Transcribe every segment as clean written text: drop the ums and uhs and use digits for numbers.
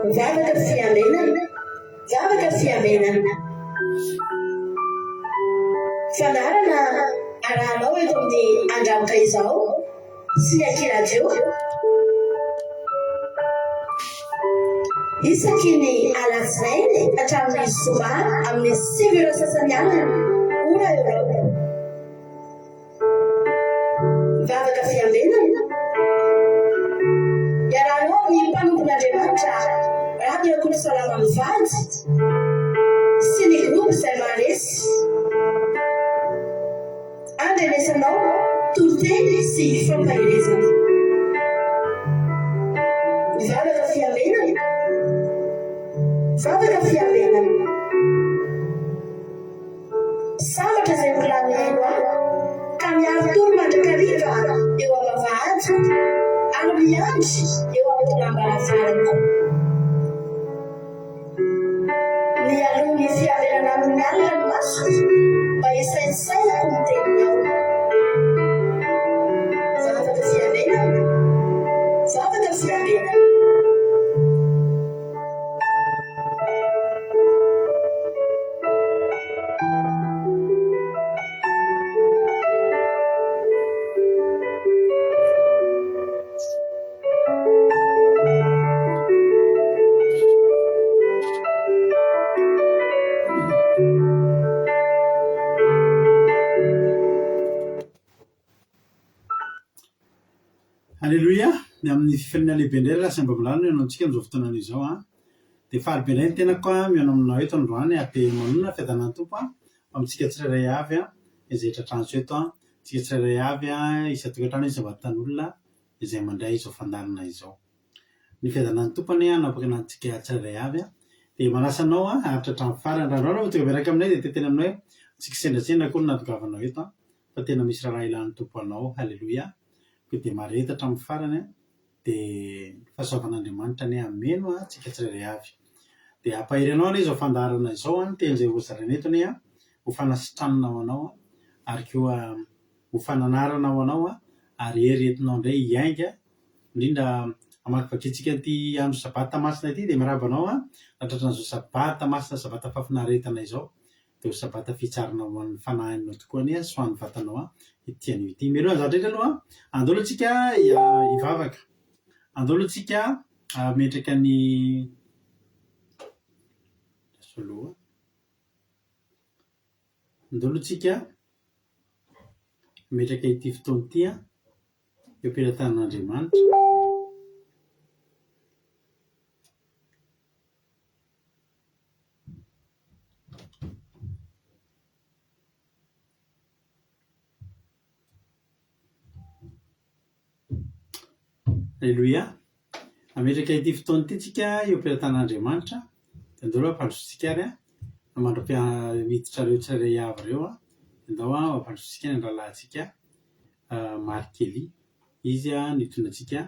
Vavaka fiambenana, vavaka fiambenana. Fandaharana arahanao eto amin'ny Andramoka Izao sy ny Aky Radio. Isaky ny alatsinainy hatramin'ny zoma amin'ny 9 ora sasany alina, ora Eoropa. Vavaka fiambenana. Iarahanao amin'ny mpanompon'Andriamanitra Rado Rakotosalama mivady sy ny groupe izay maharesy. Andrenesanao toriteny sy fampaherezana. Vavaka fiambenana. Vavaka fiambenana. Sambatra izay mbola mihaino ahy, ka miari-tory mandrakariva eo am-bavahadiko, ary miandry eo am-potoam-baravarako. Mialoha ny fiaverana amin'ny alina ny masoko, mba hisaintsainako ny teninao. Vavaka fiavenana, vavaka fiavenana. Aleloia! Ny amin'ny fifaliana lehibe indray ry lahy sy vavy no ianao antsika amin'izao fotoana izao an! Dia faly be indray ny tenako an, mihaona aminao eto androany ary dia manonona ny fiadanan'ny Tompo an, ho amintsika tsirairay avy an, izay tratran'izao eto an, tsika tsirairay avy an, isan-tokantrano isan-vatan'olona izay mandray izao fandaharana izao. Ny fiadanan'ny Tompo anie hanapaka antsika tsirairay avy an! Dia manasa anao an, haharitra hatramin'ny farany. Raha androany vao tonga miaraka aminay dia te-hiteny aminao hoe tsy kisendrasendra akory ny nahatongavanao eto an, fa tena misy raharaha ilan'ny Tompo anao. Haleloia! Koa dia mahareta hatramin'ny farany an, dia ny fahasoavan'Andriamanitra anie hameno antsika tsirairay avy. Dia hampahery anao anie izao fandaharana izao an, ny teny izay hozaraina eto anie an, ho fanasitranana ho anao an, ary koa ho fananarana ho anao an, ary hery entinao indray hiainga, indrindra hamakivakintsika an'ity andro sabata masina ity, dia miarahaba anao an, nahatratra an'izao sabata masina, sabata fahafinaretana izao, dia ho sabata fitsarana ho an'ny fanahinao tokoa anie sy ho an'ny vatanao an, ity anio ity. Mialoha ny zavatra rehetra aloha, andao aloha tsika hivavaka. Andao aloha tsika hametraka ny soloa. Andao aloha tsika hametraka ity fotoana ity an, eo am-pelatanan'Andriamanitra. Aleloia! Hametraka ity fotoana ity tsika eo am-pelatanan'Andriamanitra. Dia andao aloha hampandrosoantsika ary an, mandra-piditra ireo tsirairay avy ireo an, andao hampandrosoantsika ny rahalahintsika Marc Elie. Izy no hitondra antsika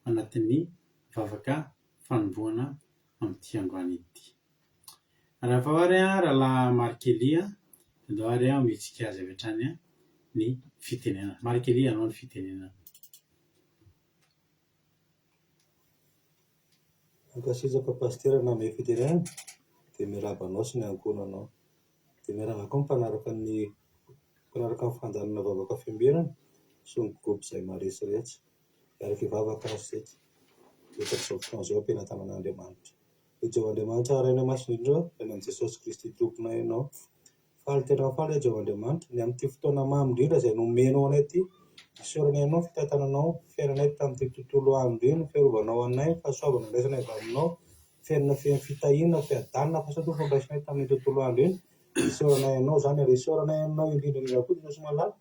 anatin'ny vavaka fanombohana amin'ity androany ity. Raha vao ary Rahalahy Marc Elie, andao ary omentsika azy avy hatrany ny fitenenana. Marc Elie, anao ny fitenenana. Mankasitraka Pasitera nanome fitenenana dia miarahaba anao sy ny ankohonanao. Dia miarahaba koa ny mpanaraka ny mpanaraka ny fandaharana vavaka fiambenana sy ny groupe izay maharesy rehetra. Hiaraka hivavaka ary isika eto amin'izao fotoana izao am-pelatanan'Andriamanitra. Ry Jehovah Andriamanitra Rainay Masina Indrindra, any amin'i Jesosy Kristy Tomponay Ianao. Faly tena faly aho Jehovah Andriamanitra, ny amin'ity fotoana mamy indrindra izay nomenao anay ity. Isaoranay Anao ny fitantananao ny fiainanay tamin'ity tontolo andro iny, ny fiarovanao anay, ny fahasoavana niraisanay avy Aminao, fiainana feno fitahiana, fiadanana, fahasoavana Tompo niraisanay tamin'iny tontolo andro iny. Isaoranay Anao izany ary isaoranay Anao indrindra indrindra koa Jesosy Malala,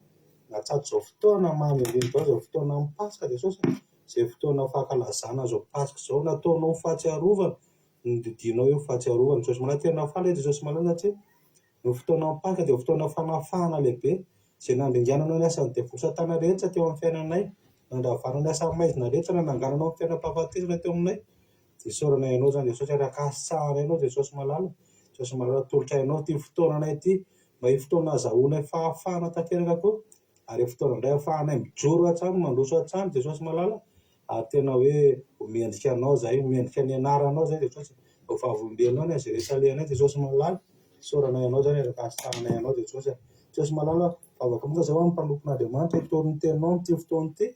nahatsapa izao fotoana mamy indrindra izao, izao fotoana amin'ny Paska Jesosy. Izay fotoana fankalazana izao Paska izao, nataonao ho fahatsiarovana, nodidianao io fahatsiarovana. Jesosy Malala, tena faly aho Jesosy Malala satria ny fotoanan'ny Paska dia fotoana fanafahana lehibe, izay nandringananao ny asan'ny devoly satana rehetra teo amin'ny fiainanay, nandravana ny asan'ny maizina rehetra, nanangananao ny fiainam-pahafatesana teo aminay. Dia isaoranay Anao izany Jesosy ary ankasitrahanay Anao Jesosy Malala. Jesosy Malala, atolotray Anao ity fotoananay ity, mba io fotoana azahoanay fahafahana tanteraka koa. Ary io fotoana indray ahafahanay mijoro hatrany, mandroso hatrany Jesosy malala. Ary tena hoe ho mendrika Anao izahay, ho mendrika ny anaranao izahay Jesosy, ho vavolombelonao ny azy rehetra alehanay Jesosy malala, isaoranay Anao izany ary ankasitrahanay Anao Jesosy a. Jesosy malala, vavaka monja izao amin'ny mpanompon'Andriamanitra hitory ny teninao amin'ity fotoana ity,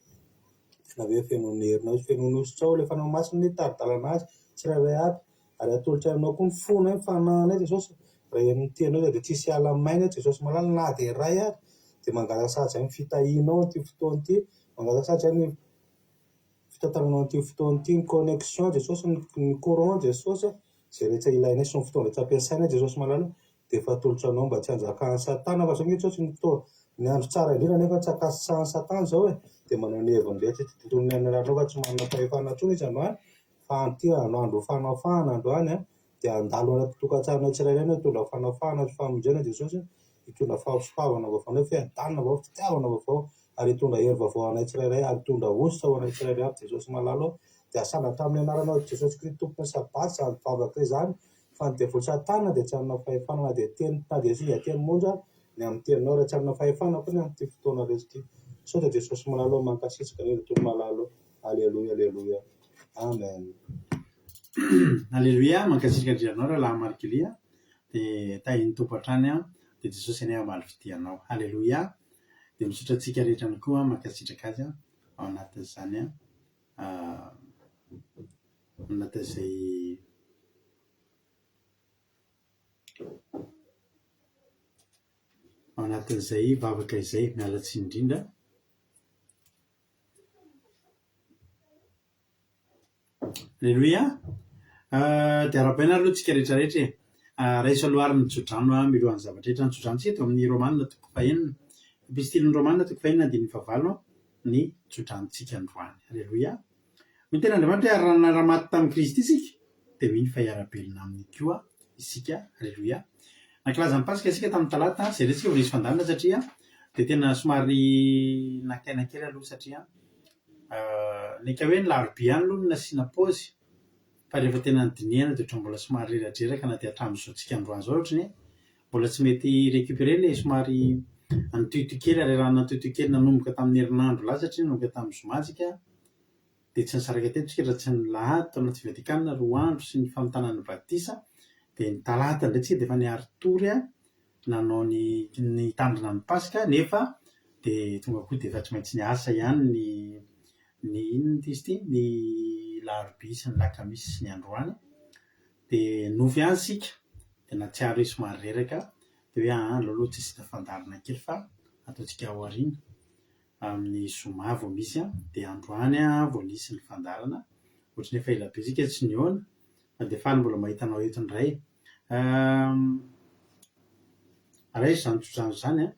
tena hoe feno ny herinao izy, feno ny hosotrao ilay Fanahy Masina hitari-dalana azy tsirairay avy, ary atolotra aminao koa ny fonay, ny fanahinay Jesosy, raha heno ny teninao izahay dia tsy hisy hiala maina eto Jesosy malala na dia iray ary, dia mangataka sahady izahay ny fitahianao amin'ity fotoana ity, mangataka sahady izahay ny fitantananao an'ity fotoana ity, ny connexion Jesosy, ny courant Jesosy, izay rehetra ilainay sy ny fotoana rehetra ampiasainay Jesosy malala dia efa atolotra anao mba tsy hanjakan'i satana fa izao nge Jesosy ny fotoana, ny andro tsara indrindra nefa tsy ankasitrahan'i satana izao e, dia manao ny heviny rehetra ity tontolo iainana anao fa tsy manana fahefana intsony izy androany fa andro ity andro fanafahana androany an, dia handalo any an-tokantranonay tsirairay ianao hitondra fanafahana sy famonjena Jesosy, hitondra fahasoavana vaovao anay, fiadanana vaovao, fitiavana vaovao ary hitondra hery vaovao ho anay tsirairay ary hitondra hosotra ho anay tsirairay avy Jesosy malala ô, dia asandratra amin'ny anaranao Jesosy Kristy Tompon'ny Sabata izany vavaka izany fa ny devoly satana dia tsy hanana fahefana na dia teny na dia singa teny monja ary ny amin'ny teninao ary tsy hanana fahefana koa ny amin'ity fotoana rehetra ity. Misaotra Jesosy malala ô, mankasitraka indrindra Tompo malala ô. Aleloia aleloia. Amen. Aleloia, mankasitraka indrindra anao rahalahy Marguelie a, dia tahin'ny Tompo hatrany an, dia Jesosy anie hamaly fitia anao. Aleloia, dia misaotra antsika rehetra ihany koa mankasitraka azy an, ao anatin'izany an, ao anatin'izay ao anatin'izay vavaka izay, miala tsiny indrindra. Aleloia! Dia arahabaina aloha tsika rehetra rehetra e! Raiso aloha ary ny tsodrano milohan'ny zavatra rehetra. Ny tsodranontsika eto amin'ny Romana toko fahenina. Epistilin'ny Romana toko fahenina andininy fahavalo ny tsodranontsika androany. Aleloia! Hoy ny tenin'Andriamanitra hoe ary raha niara-maty tamin'i Kristy isika dia mino fa hiara-belona aminy koa isika. Aleloia! Nankalaza ny Paska isika tamin'ny talata, izay indray isika vao nisy fandaharana satria dia tena somary naka aina kely aloha satria Naika hoe ny larobia ihany aloha no nasiana paozy fa rehefa tena nodinihana dia ohatran'ny mbola somary reradreraka na dia hatramin'izao tsika androany izao ohatran'ny hoe mbola tsy mety récupérer ilay somary nitohitohy kely harerahana nitohitohy kely nanomboka tamin'ny herinandro lasa satria nanomboka tamin'ny zoma tsika dia tsy nisaraka teto tsika raha tsy ny lahady tao anaty Vatikana roa andro sy ny famitana ny batisa dia ny talata indray tsika dia efa niari-tory nanao ny nitandrina ny paska nefa dia tonga koa dia efa tsy maintsy niasa ihany ny ny inona ity izy ity ny larobia sy ny lakamisy sy ny androany dia nofy ihany isika dia nahatsiaro hoe somary reraka dia hoe aa aleo aloha tsy asiana fandaharana kely fa ataontsika ao aoriana amin'ny zoma vao misy an, dia androany vao nisy ny fandaharana, ohatran'ny efa ela be isika tsy nihaona fa dia faly mbola mahita anao eto indray. Raiso izany tsodrano izany an,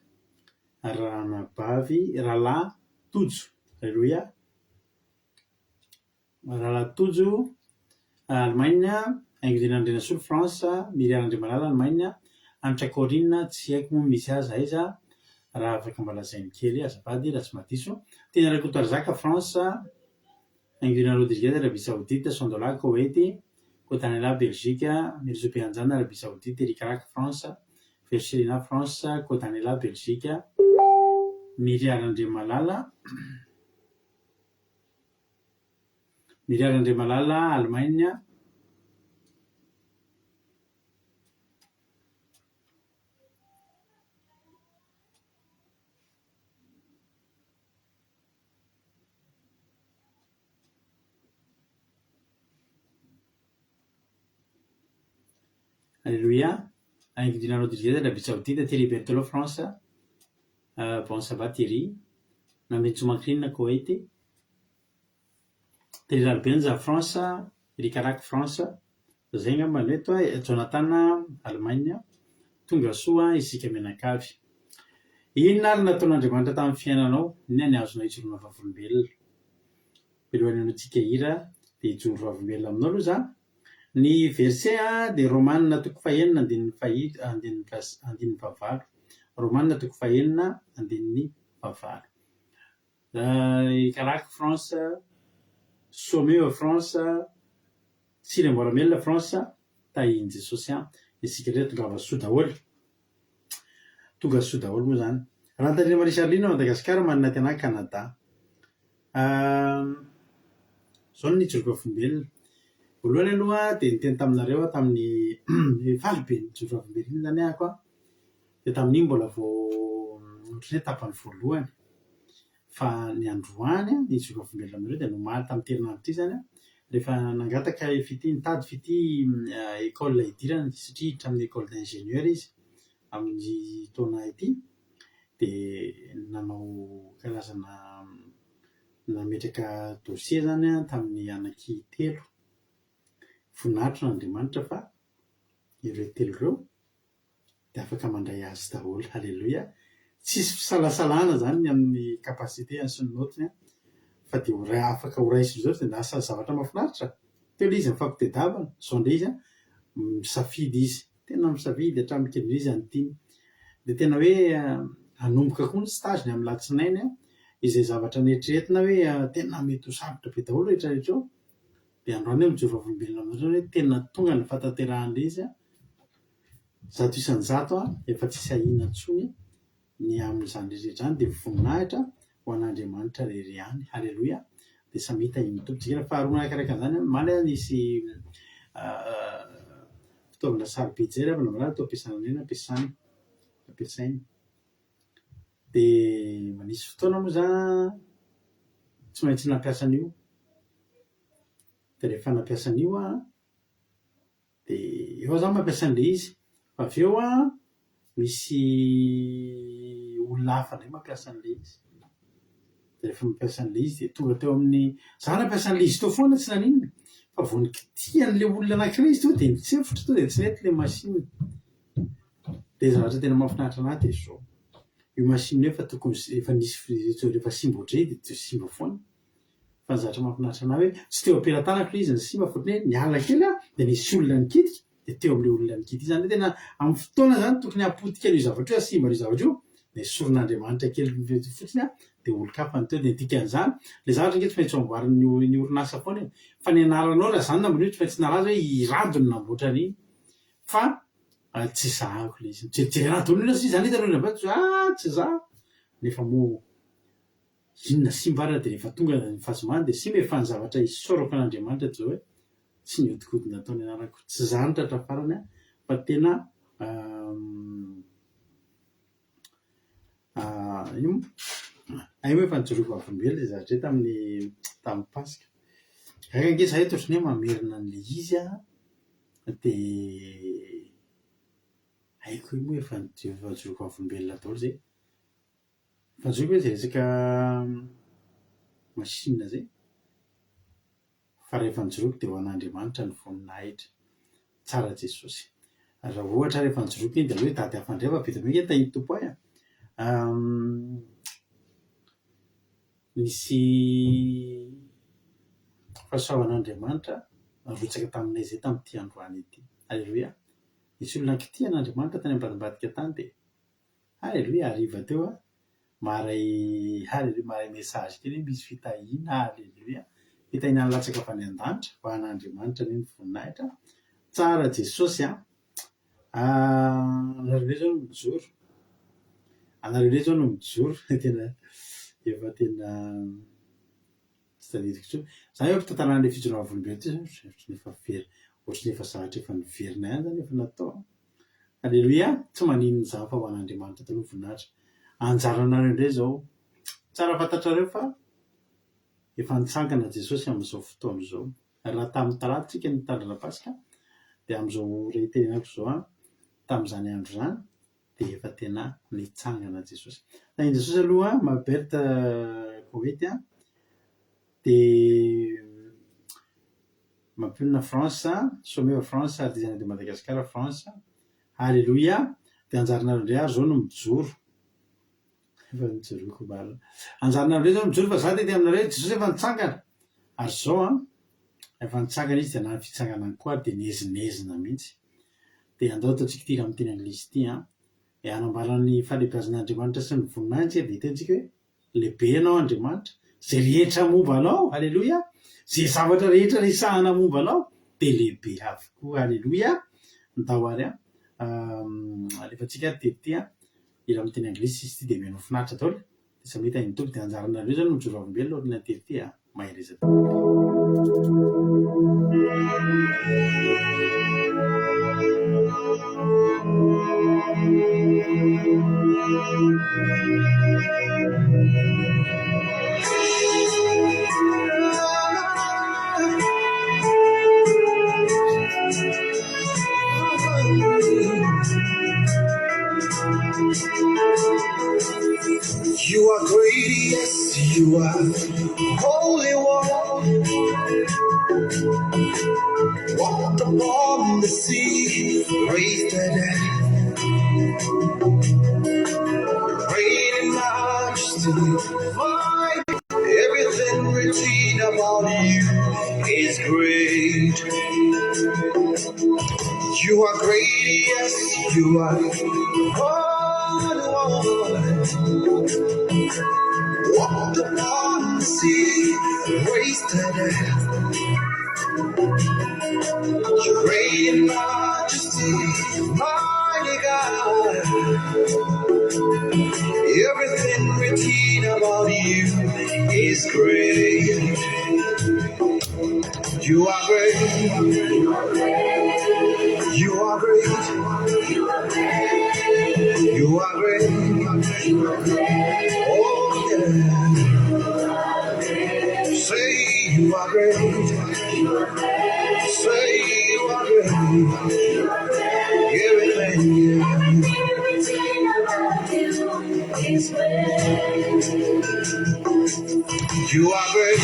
ranabavy, rahalahy Tojo, aleloia. Rahalahy Tojo, Allemagne, Haingodina Andrianasolo, France, Myriam Andriamalala, Allemagne, Hanitra Corine, tsy haiko moa misy azy aiza, raha afaka mba lazainy kely azafady raha tsy mahadiso, Teny Rakotoarizaka, France, Haingodina Rodriguez, Arabie Saoudite, Sondola, Koweït, Kotanela, Belgique, Miroso Beanjana, Arabie Saoudite, Eric Rack, France, Verselina, France, Kotanela, Belgique, Myriam Andriamalala. Miriam Randriamalala, Allemagne. Alléluia. Haingodina Rodriguez, Arabie Saoudite, Thierry Berthelot, France. Bon sabbat Thierry. Nambinintsoa Macrine, Koweït. Thierry Ralibenja, France, Eric Rack, France. Izay angamba no eto e. Jonathan, Allemagne. Tonga soa isika mianakavy. Inona ary no nataon'Andriamanitra tamin'ny fiainanao? Inona ny azonao ijoroana vavolombelona? Voalohany henointsika hira dia hijoro vavolombelona aminao aloha za. Ny verset dia Romana toko fahenina andininy fahito andininy faha andininy fahavalo. Romana toko fahenina andininy fahavalo. Ikalaky France, Someo France, Tsiry Amboaramelona France, tahin'i Jesosy an! Isika rehetra tongava soa daholo. Tonga soa daholo moa izany. Rantanirina Marie Charline, Madagasikara, Mananatiana, Canada. Izao no nijoro vavolombelona. Voalohany aloha dia niteny taminareo aho tamin'ny faly be nijoro vavolombelona iny izany ahako an, dia tamin'iny mbola vao ohatran'ny hoe tapany voalohany. Fa ny androany ny nijoro vavolombelona aminareo dia ny omaly tamin'ity herinandro ity izany an, rehefa nangataka i Fitia, nitady Fitia école hidirana satria hiditra amin'ny école d'ingénieur izy amin'ny taona ity, dia nanao karazana nametraka dossier izany aho tamin'ny anaky telo. Voninahitro an'Andriamanitra fa ireo telo ireo dia afaka mandray azy daholo. Haleloia! Tsisy fisalasalana izany ny amin'ny capacité-ny sy ny naoty-ny fa dia ho afaka ho raisiny izao dia lasa zavatra mahafinaritra. Teo ilay izy nifampitadiavana, izao indray izy misafidy izy. Tena misafidy hatramin'ny kely izy any tiany. Dia tena hoe hanomboka koa ny stage-ny amin'ny alatsinainy izay zavatra neritreretina hoe tena mety ho sarotra be daholo rehetra rehetra eo. Dia androany aho mijoro vavolombelona aminareo hoe tena tonga ny fahatanterahan'ilay izy. 100% efa tsisy ahiana intsony ny amin'izany rehetra izany dia voninahitra ho an'Andriamanitra irery ihany. Haleloia! Dia samia tahian'ny Tompo tsika. Faharoa manarakaraka an'izany, omaly aho nisy fitaovana sarobidy izay ry havana malala tao am-piasana indray nampiasana, nampiasaina. Dia mba nisy fotoana moa za tsy maintsy nampiasa an'io. Dia rehefa nampiasa an'io aho Dia eo aho izany mampiasa an'ilay izy. Fa avy eo an, misy olona hafa indray mampiasa an'ilay izy. Dia rehefa mampiasa an'ilay izy dia tonga teo amin'ny, izaho nampiasa an'ilay izy teo foana tsy naninona. Fa vao nikitihan'ilay olona anankiray izy tonga dia nitsefotra tonga dia tsy nety ilay machine. Dia ny zavatra tena mahafinaritra an'ahy dia izao, io machine io efa tokony efa nisy rehefa simba ohatr'izay dia simba foana. Fa ny zavatra mahafinaritra anah hoe tsy teo am-pelatanako ilay izy no simba fa ohatran'ny hoe niala kely aho dia nisy olona nikitika dia teo amin'ilay olona nikitika izany hoe tena amin'ny fotoana izany tokony hahapotika an'io zavatra io hahasimba an'io zavatra io dia esorin'Andriamanitra kely fotsiny aho dia olon-kafa no teo dia ny dikan'izany ilay zavatra ange tsy maintsy ho amboarin'ny ny orinasa foana e fa ny anaranao raha izany namboatra io tsy maintsy nalaza hoe i Rado no namboatra an'iny fa tsy zahako ilay izy mijerijery anah daholo ny olona satria izany hitan'ny olona avy eo ah tsy za nefa moa Inona simba ary dia rehefa tonga ny fahazomana dia simba e fa ny zavatra isaorako an'Andriamanitra dia izao hoe tsy nihodinkodina tao ny anarako, tsy izaho no tratra farany an, fa tena ino moa? Hay moa efa nijoroako vavolombelona izay zavatra izay tamin'ny tamin'ny paska. Gaga ange izaho eto ohatran'ny hoe mamerina an'ilay izy aho dia haiko hoe moa efa nijoroako vavolombelona daholo izay. Fanjoko ve izay resaka machine izay? Fa rehefa nijoroako dia ho an'Andriamanitra ny voninahitra. Tsara Jesosy. Raha ohatra rehefa nijoroako iny dia aleo hitady hafa indray fa be dia be ange ny tahian'ny Tompo ahy a. Nisy fahasoavan'Andriamanitra nirotsaka taminay izay tamin'ity androany ity. Aleloia. Nisy olona nikitihan'Andriamanitra tany ambadimbadika tany dia Haleloia hariva teo a, maharay haleloia maharay message kely hoe misy fitahiana haleloia, fitahiana nilatsaka avy any an-danitra ho an'Andriamanitra anie ny voninahitra, tsara Jesosy a, anareo indray zao no mijoro, anareo indray zao no mijoro, tena efa tena tsy tadidiko intsony, za eo am-pitantarana an'ilay fijoroana vavolombelona ity zao ohatran'ny efa very, ohatran'ny efa zavatra efa niverina ihany zany efa natao an. Aleloia! Tsy maninona izany fa ho an'Andriamanitra daholo ny voninahitra. Anjaranareo indray izao. Tsara fantatrareo fa efa nitsangana Jesosy amin'izao fotoana izao. Ary raha tamin'ny talata isika nitandrina Paska, dia amin'izao ora itenenako izao an, tamin'izany andro izany dia efa tena nitsangana Jesosy. Tahin'i Jesosy aloha Mabert Koety an, dia Mampionona France, Sommet au France, Artisanat de Madagascar France, Alléluia, dia anjaranareo indray ary izao no mijoro, efa nijoroako marina, anjaranareo indray izao no mijoro fa za dia te aminareo hoe Jesosy efa nitsangana, ary izao an, efa nitsangana izy dia na ny fitsanganany koa ary dia niezinezina mihitsy, dia andao ataontsika ity hira amin'ny teny anglisy ity an, dia hanambara ny fahalehibiazan'Andriamanitra sy ny voninahiny tsika dia hitentsika hoe. Lehibe Ianao Andriamanitra, izay rehetra momba Anao, Aleloia, izay zavatra rehetra resahana momba Anao dia lehibe avokoa, Aleloia. Ndao ary an, alefantsika ary ity an, hira amin'ny teny anglisy izy ity dia mihainoa finaritra daholo, dia samia tahin'ny Tompo, dia anjaranareo izany no mijoro vavolombelona aorian'ny ity an. Mahereza daholo. You are great, yes, you are holy one. Walked upon the sea, raised the dead. Great in majesty, my everything written about you is great. You are great, yes, you are holy one. Walked upon the sea, raised the dead. You reign in majesty, mighty God. Everything written about you is great. You are great. You are great. You are great. Oh, yeah. Say you are great. Say you are great. Everything, yeah. You are great.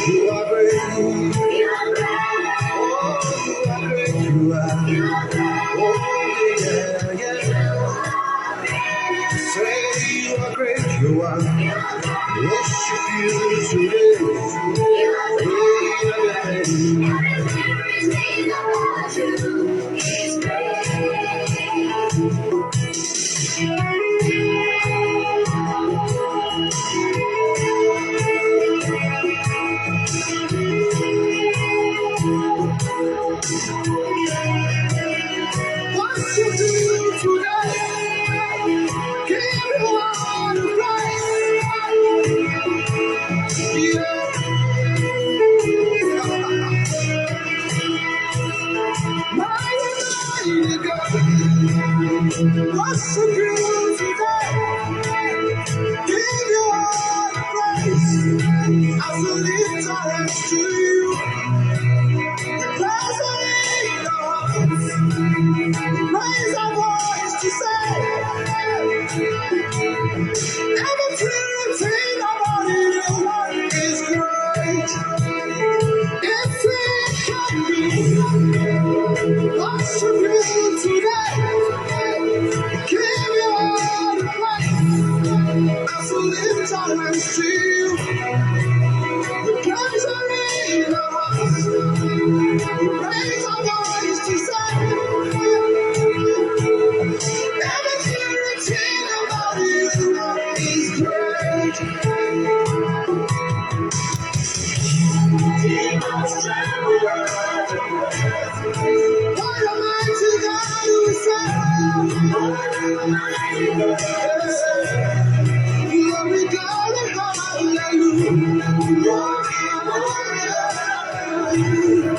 You are great. Oh, you are great. You are. Oh, yeah, yeah. Say you are great. You are. Worship you today. Everything. Worship you today. Give you all the praise. Yeah. Mighty, mighty God. Worship you today. Give you all the praise. As we lift our hands to you. The pleasure in our hearts. Raise our voice to say, everything about you is great. If it can be, worship you today. Give you all the praise. As we lift our hands to you, the pleasure in our hearts. We raise our voice to say, everything written about you is great. What a mighty God we serve. Glory, glory, hallelujah. Glory, glory, hallelujah.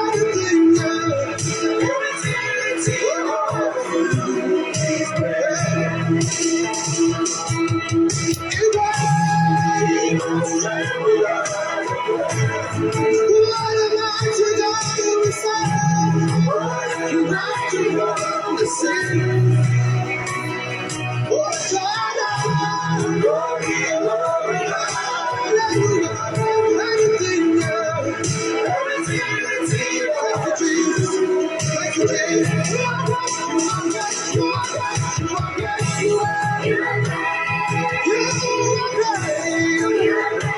Everything, yeah. Everything about you is great. What a mighty God we serve. You got to love the sin. Oh, God, glory, glory, hallelujah. Everything, yeah. Everything, thank you, Jesus. Thank you, Jesus. You are great, you are great, you are great, you are great, you are. You are great.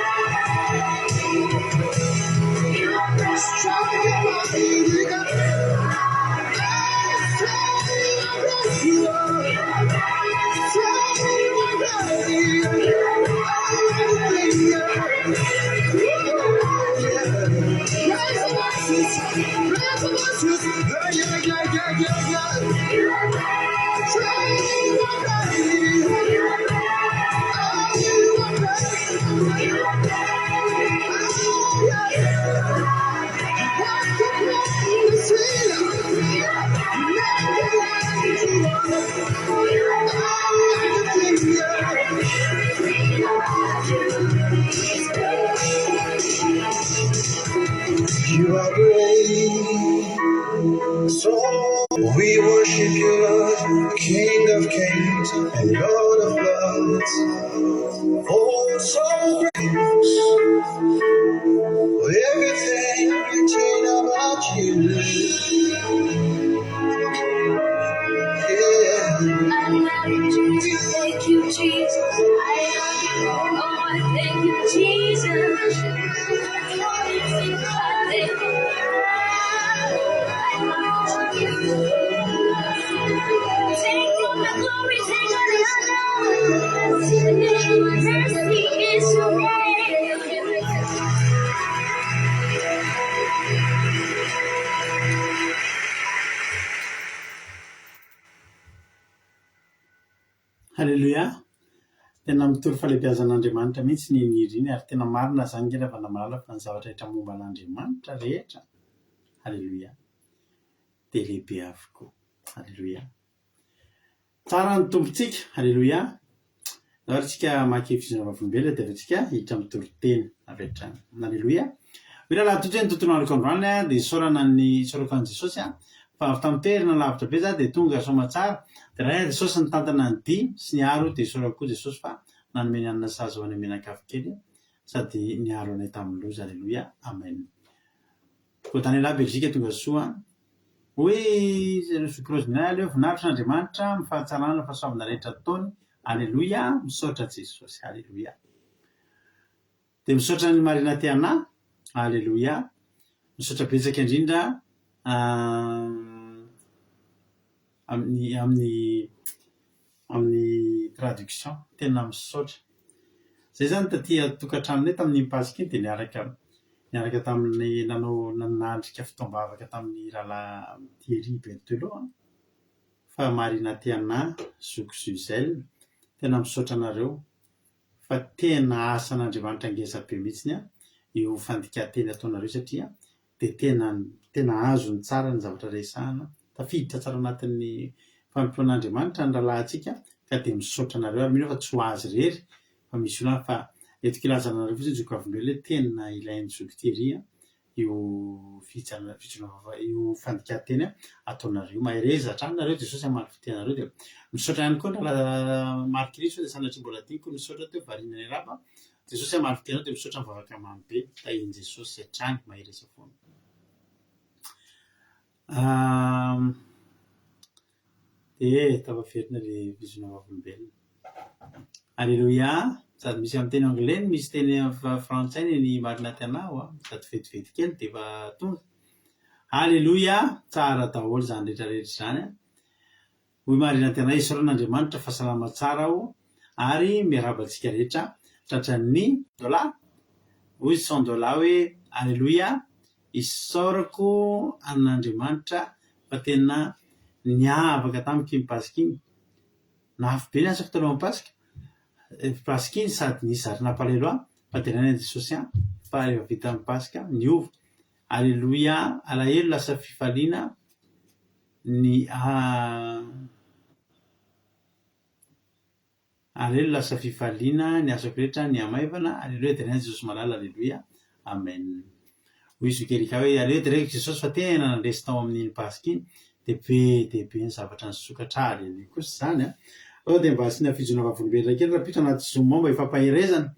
You are great. So we worship you, Lord, King of kings and Lord of lords. Oh, so great. Everything written about you. Yeah. I love you, Jesus. Thank you, Jesus. I love you. Oh, I thank you, Jesus. I thank you. I love you. Take all the glory, take all the honor. Mercy is your name. Haleloia! Tena mitory fahalehibiazan'Andriamanitra mihitsy ny niriny ary tena marina izany nge Ravanamalala fa ny zavatra rehetra momba an'Andriamanitra rehetra, Haleloia, dia lehibe avokoa. Haleloia! Tsara ny Tompontsika, Haleloia! Ndao ary tsika hamaky Efesiana Vavolombelona dia avy eo tsika hiditra amin'ny toriteny avy hatrany. Haleloia! Hoy Rahalahy Tojo hoe ny tontolo androko androany dia isaorana ny isaorako an'i Jesosy fa avy tamin'ny toerana lavitra be za dia tonga soamatsara dia raha Jesosy nitantana ny dia sy niaro dia isaorako koa Jesosy fa nanome ny hanina sahaza ho anay mianakavy kely sady niaro anay tamin'ny loza. Aleloia! Amen. Koa Daniela Belgique tonga soa. Hoy ireo zoky Rosemary aleo voninahitra an'Andriamanitra amin'ny fahatsarana fahasoavana rehetra ataony. Aleloia! Misaotra Jesosy. Aleloia. Dia misaotra an'i Marina Tiana. Aleloia. Misaotra betsaka indrindra amin'ny amin'ny amin'ny traduction. Tena misaotra. Zay zany taty an-tokantranonay tamin'iny Paska iny dia niaraka niaraka tamin'ny nanao nanatrika fotoam-bavaka tamin'ny rahalahy Thierry Berthelot an, fa Marina Tiana, zoky Gisèle, tena misaotra anareo fa tena asan'Andriamanitra ngeza be mihitsiny an io fandikan-teny ataonareo satria dia tena tena azony tsara ny zavatra resahana, tafiditra tsara anatin'ny fanompoan'Andriamanitra ny rahalahintsika ka dia misaotra anareo ary mino aho fa tsy ho azy irery fa misy olona hafa fa entiko ilazana anareo fotsiny zoky vavolombelona hoe tena ilain'i zoky Thierry io fijana fijoroana io fandikan-teny ataonareo io. Mahereza hatrany nareo Jesosy hamaly fitia anareo dia misaotra ihany koa ny rahalahy Marc Ry sao dia sanatria mbola adinoko ny misaotra teo variana niarahaba Jesosy hamaly fitia anao dia misaotra mivavaka mamy be tahin'i Jesosy hatrany mahereza foana. Dia tafaverina ilay vizona vavolombelona. Aleloia! Sady misy amin'ny teny anglais no misy teny frantsay ny marina tianao a! Sady vetivety kely dia efa tonga. Aleloia! Tsara daholo izany rehetra rehetra izany a! Hoy Marina Tena isaorana Andriamanitra fa salama tsara aho ary miarahaba antsika rehetra tratran'ny Dola hoy Son Dola hoe Aleloia isaorako an'Andriamanitra fa tena niavaka tamiko iny Paska iny nafy be ny asako talohan'ny Paska Paska iny sady nisy zavatra nampalahelo ahy fa deraina an'i Jesosy aho fa rehefa vita ny Paska niova Aleloia alahelo lasa fifaliana Ny Alelo lasa fifaliana, ny asako rehetra nihamaivana, Aleloia deraina Jesosy malala Aleloia Amen. Hoy zoky Erika hoe aleo deraiko Jesosy fa tena nandresy tao amin'iny Paska iny dia be dia be ny zavatra nisokatra Aleloia kosa izany an! Ao dia mba asiana fijoroana vavolombelona kely rahampitso anaty zoom ao mba hifampaherezana.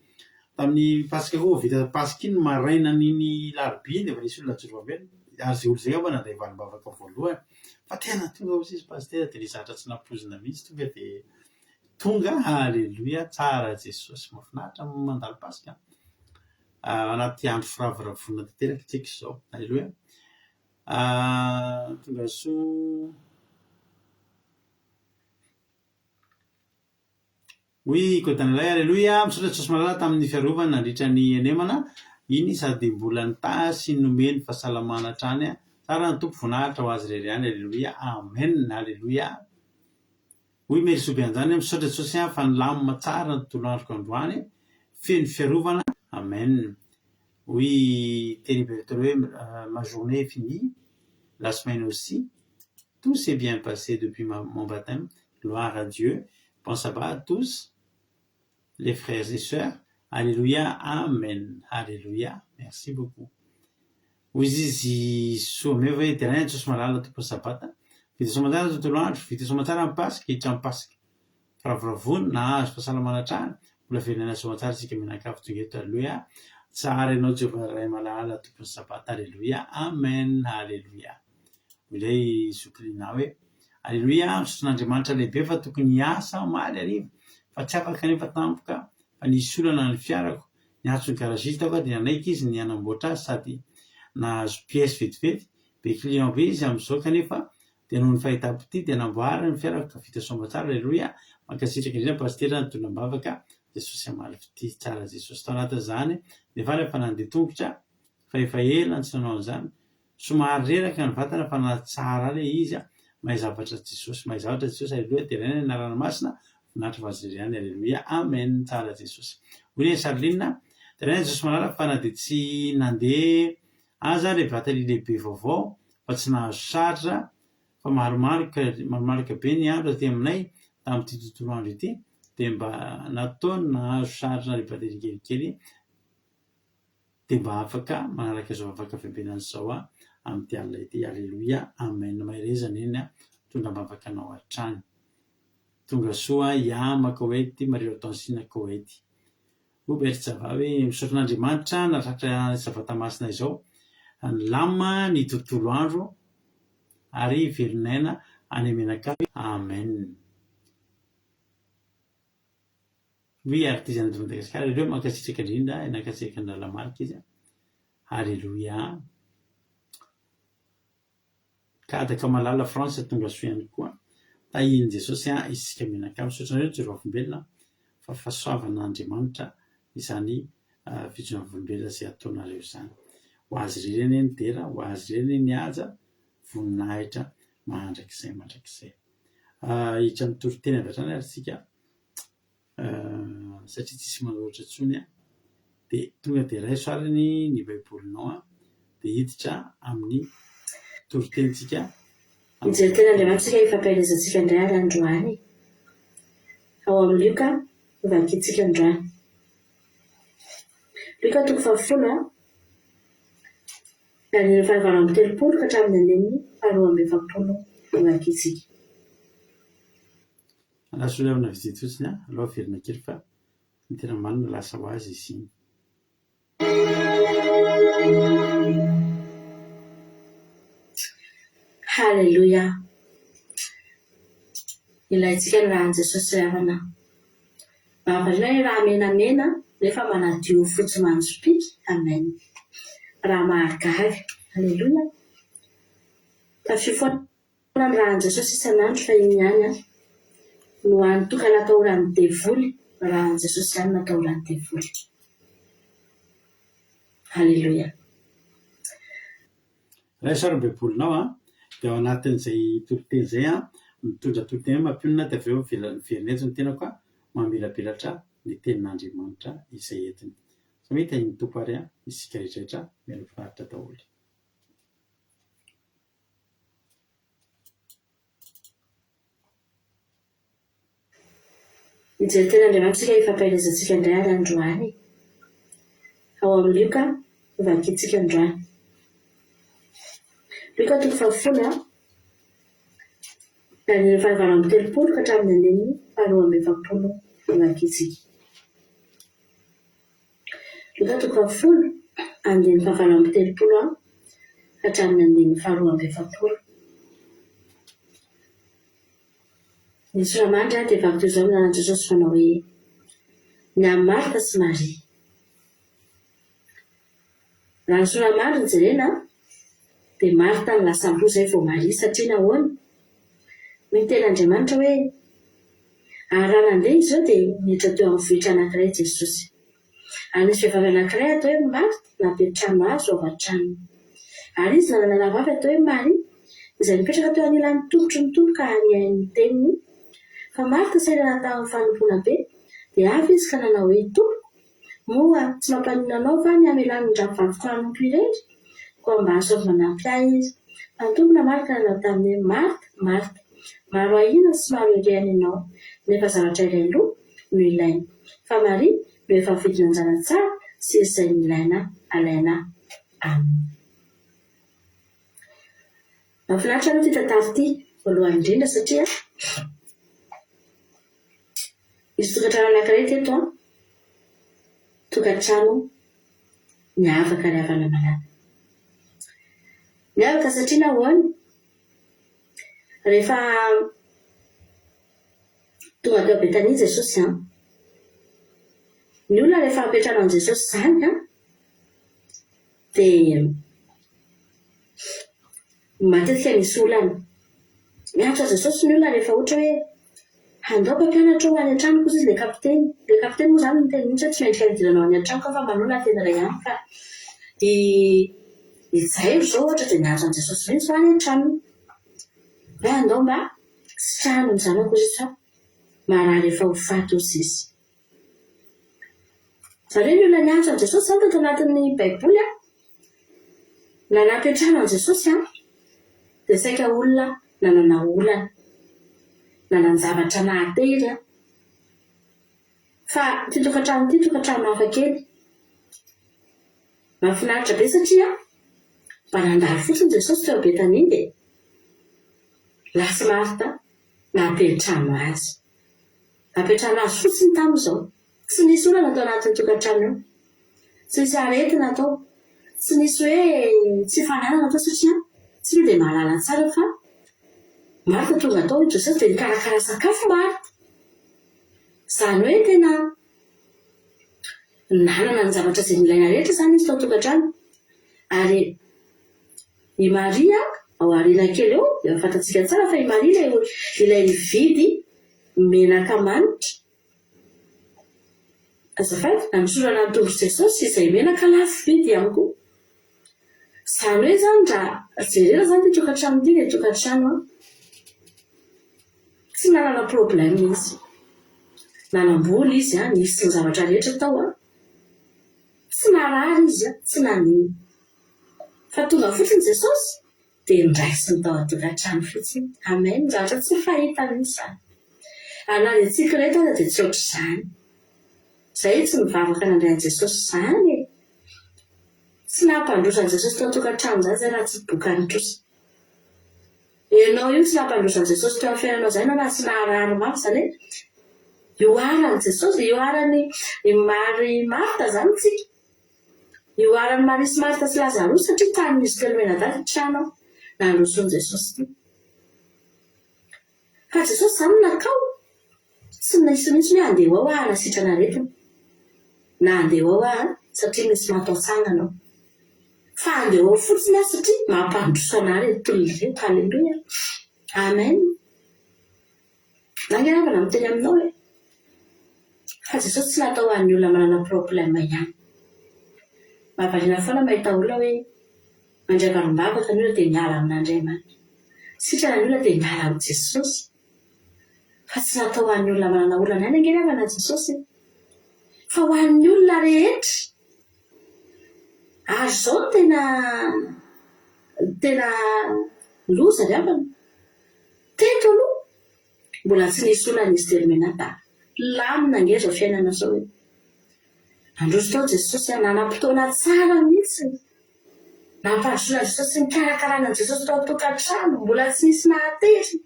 Tamin'ny Paska koa vao vita Paska iny marainan'iny larobia iny dia efa nisy olona nijoro vavolombelona ary izay olona izay angamba nandray valim-bavaka voalohany. Fa tena tonga hozy izy Pasitera dia nisy zavatra tsy nampoizina mihitsy tonga dia tonga, Aleloia, tsara Jesosy, mahafinaritra ny mandalo Paska an, anaty andro firavoravoana tanteraka isika izao, Aleloia, tonga soa. Hoy i Kodanilay, Aleloia! Misaotra Jesosy Malala tamin'ny fiarovany nandritra ny henemana iny sady mbola nitaha sy nomeny fahasalamana hatrany. Tsara ny Tompo, voninahitra ho Azy irery ihany. Aleloia! Amen! Aleloia! Hoy Merisoa Beanjany, Misaotra Jesosy aho fa nilamina tsara ny tontolo androko androany, feno fiarovana. Amen! Hoy i Thierry Berthelot hoe, Ma journée est finie, la semaine aussi. Tout s'est bien passé depuis mon baptême, gloire à Dieu, bon sabbat à tous les frères et sœurs, Alléluia, Amen, Alléluia, merci beaucoup. Hoy izy Soa hoe deraina Jesosy malala Tompon'ny Sabata. Vita soamantsara ny tontolo andro, vita soamantsara ny Paska, hiditra amin'ny Paska. Firavoravoana, nahazo fahasalamana hatrany, mbola velona aina soamantsara isika mianakavy tonga eto. Aleloia. Tsara ianao Jehovah Ray malala Tompon'ny Sabata. Aleloia. Amen. Aleloia. Hoy ilay zoky Lina hoe, Aleloia, misaotra an'Andriamanitra lehibe fa tokony hiasa aho omaly hariva fa tsy afaka kanefa tampoka fa nisy olana ny fiarako, niantso ny garagiste aho dia nanaiky izy ny hanamboatra azy sady nahazo pièce vetivety, be client be izy amin'izao kanefa dia noho ny fahitam-pitia dia namboariny ny fiarako ka vita soamatsara, aleloia, mankasitraka indrindra Pasitera nitondra am-bavaka, Jesosy hamaly fitia, tsara Jesosy, tao anatin'izany nefa rehefa nandeha tongotra fa efa ela no tsy nanao an'izany, Somary reraka ny vatana fa na tsara ilay izy a, mahay zavatra Jesosy, mahay zavatra Jesosy, Aleloia, deraina ny anarana masina, voninahitra ho Azy irery ihany, Aleloia, Amen, tsara Jesosy. Hoy ilay Charline, deraina Jesosy malala fa na dia tsy nandeha aza ilay batterie lehibe vaovao fa tsy nahazo charge fa malomaloka malomaloka be ny andro aty aminay tamin'ity tontolo andro ity dia mba nataony nahazo charge ilay batterie kelikely dia mba afaka manaraka izao vavaka fiambenana izao aho amin'ity alina ity. Aleloia, Amen. Mahereza Neny a, mitondra am-bavaka anao hatrany. Tonga soa Yama Koety, Maria Hortensina Koety. Hubert Java hoe misaotra an'Andriamanitra nahatratra Sabata masina izao. Nilamina ny tontolo andro ary velon'aina any Menakavy. Amen. Oui artisan de Madagascar ireo mankasitraka indrindra eh, nankasitraka an'i Lalamarika izy an. Alléluia. Kadaka malala France tonga soa ihany koa. Tahian'i Jesosy an isika mianakavy. Misaotra anareo Joro Vavolombelona fa fahasoavan'Andriamanitra izany fijoroana vavolombelona izay ataonareo izany. Ho azy irery anie ny dera, ho azy irery anie ny haja, voninahitra mandrakizay mandrakizay. Hiditra amin'ny toriteny avy hatrany ary isika. Satria tsisy manoratra intsony an, dia tonga dia raiso ary ny ny baibolinao an, dia hiditra amin'ny toritenintsika. Mijery teny Andriamanitra isika hifampaherezantsika indray ary androany. Ao amin'ny Lioka no vakintsika androany. Lioka toko fahafolo an, ny andininy fahavalo amby telopolo ka hatramin'ny andininy faharoa amby efapolo no vakintsika. Lasa olona vitsivitsy fotsiny an, aleo averina kely fa ny tena marina lasa ho azy izy iny. Haleloia! Ilaintsika ny ràn'i Jesosy ry havana. Mahavariana hoe rà menamena nefa manadio fotsy manjopiaka. Amen. Rà mahagaga. Haleloia! Tafio foana. Foana ny ràn'i Jesosy isan'andro fa iny ihany an no hany tokana atahoran'ny devoly, ràn'i Jesosy ihany no atahoran'ny devoly. Aleloia. Raiso ary ny baibolinao an, dia ao anatin'izay toriteny izay an, mitondra toriteny hoe mampionona dia avy eo miverina eto ny tenako an, mamelabelatra ny tenin'Andriamanitra izay entiny. Samia tahian'ny Tompo ary an, isika rehetra rehetra mialoha finaritra daholo. Mijery teny Andriamanitra isika hifampaherezantsika indray ary androany. Ao amin'ny Lioka no vakintsika androany. Lioka toko fahafolo a, ny andininy fahavalo amby telopolo ka hatramin'ny andininy faharoa amby efapolo no vakintsika. Lioka toko fahafolo, andininy fahavalo amby telopolo a hatramin'ny andininy faharoa amby efapolo. Ny sora-mandry dia vaky toy izao ny lalan'i Jesosy manao hoe, Ny amin'i Marta sy Maria. Raha ny sora-mandry no jerena dia Marta no lasa aloha izay vao Maria satria nahoana? Hoy ny tenin'Andriamanitra hoe, Ary raha nandeha izy ireo dia niditra teo amin'ny vohitra anankiray Jesosy. Ary nisy vehivavy anankiray atao hoe Marta nampiantrano azy ho ao an-tranony. Ary izy nanana rahavavy atao hoe Maria, izay nipetraka teo anilan'ny tongotry ny Tompo ka nihaino ny teniny. Fa Marta sahirana tamin'ny fanompoana be, dia avy izy ka nanao hoe, Tompoko, Moa tsy mampaninona anao va ny hamelany ny rahavaviko hanompo irery? Koa mba asaovy manampy ahy izy. Fa ny Tompo namaly ka nanao taminy hoe, Marta, Marta, maro ahiana sy maro erehana ianao, nefa zavatra iray loha no ilaina. Fa Maria no efa nifidy ny anjara tsara sy izay nilaina alaina aminy. Mahafinaritra aloha ity tantara ity voalohany indrindra satria nisy tokantrano anankiray teto an, tokantrano niavaka ry havana malala. Niavaka satria nahoana? Rehefa tonga teo Betania Jesosy an, ny olona rehefa hampiantrano an'i Jesosy izany an, dia matetika misy olana. Miantso an'i Jesosy ny olona rehefa ohatra hoe handao mpampianatra ho any an-tranoko hozy izy ilay kapiteny. Ilay kapiteny moa izany niteny mihitsy hoe tsy mendrika ny hidiranao any an-tranoko aho fa manohy ny teny iray ihany fa i i Jairo izao ohatra dia niantso an'i Jesosy mihitsy ho any an-tranony. Hoe andao mba sitrano ny zanako hozy izy fa marary efa ho faty hozy izy. Izany hoe ny olona niantso an'i Jesosy izany tato anatin'ny Baiboly an, nanampy an-trano an'i Jesosy an, dia saika olona nanana olana, nanan-javatra nahatery an. Fa ity tokantrano ity tokantrano hafa kely. Mahafinaritra be satria mba nandalo fotsiny Jesosy teo Betania dia lasa Marta nampiantrano azy. Nampiantrano azy fotsiny tamin'izao. Tsy nisy olana tao anatin'ny tokantrano io. Tsy nisy aretina tao. Tsy nisy hoe tsy fananana tao satria tsika dia mahalala tsara fa Martha tonga tao i Joseph dia nikarakara sakafo Martha. Izany hoe tena nanana ny zavatra izay nilaina rehetra izany izy tao an-tokantrano. Ary i Maria ao aoriana kely eo dia fantatsika tsara fa i Maria ilay ilay nividy menaka manitra. Azafady, nanosorana ny tongotr'i Jesosy izay menaka lafo vidy ihany koa. Izany hoe izany raha jerena izany ity tokantrano ity dia tokantrano tsy nanana problème izy. Nanam-bola izy, nisy ny zavatra rehetra tao. Tsy narary izy, tsy naninona. Fa tonga fotsiny Jesosy dia noraisiny tao an-tokantrano fotsiny. Amen, zavatra tsy fahita mihitsy izany. Ary na dia tsika ireto aza dia tsy ohatr'izany. Izay tsy nivavaka nandray an'i Jesosy izany e! Tsy nampandroso an'i Jesosy tao an-tokantrano izany izay raha tsy bokan'ny trosa. Ianao io tsy nampandroso an'i Jesosy teo amin'ny fiainanao izay ianao raha tsy naharary mafy izany hoe ihoaran'i Jesosy, ihoaran'i Mary Marta izany tsika. Ihoaran'i Maria sy Marta sy Lazarosy satria tanin'izy telo mianadahy ny trano nandrosoan'i Jesosy ity. Fa Jesosy izany nankao, tsy nisy mihitsy hoe andeha ho ao aho hanasitrana aretina, na andeha ho ao aho satria misy mato-tsanana ao. Fa andeha ho ao fotsiny aho satria mampandroso anah ireto olona ireto. Haleloia. Amen. Za nge havana miteny aminao e! Fa Jesosy tsy natao ho an'ny olona manana problème ihany. Mahavariana foana mahita olona hoe mandray valim-bavaka ny olona dia miala amin'Andriamanitra. Sitrana ny olona dia miala amin'i Jesosy. Fa tsy natao ho an'ny olona manana olana ihany ange ry havana Jesosy e! Fa ho an'ny olona rehetra. Ary izao no tena tena loza ry havana. Teto aloha mbola tsy nisy olana izy telo mianadahy. Lamina ange izao fiainana izao e. Nandroso tao Jesosy an, nanam-potoana tsara mihitsy. Nampandrosoana an'i Jesosy sy nikarakarana an'i Jesosy tao an-tokantrano, mbola tsy nisy nahateriny.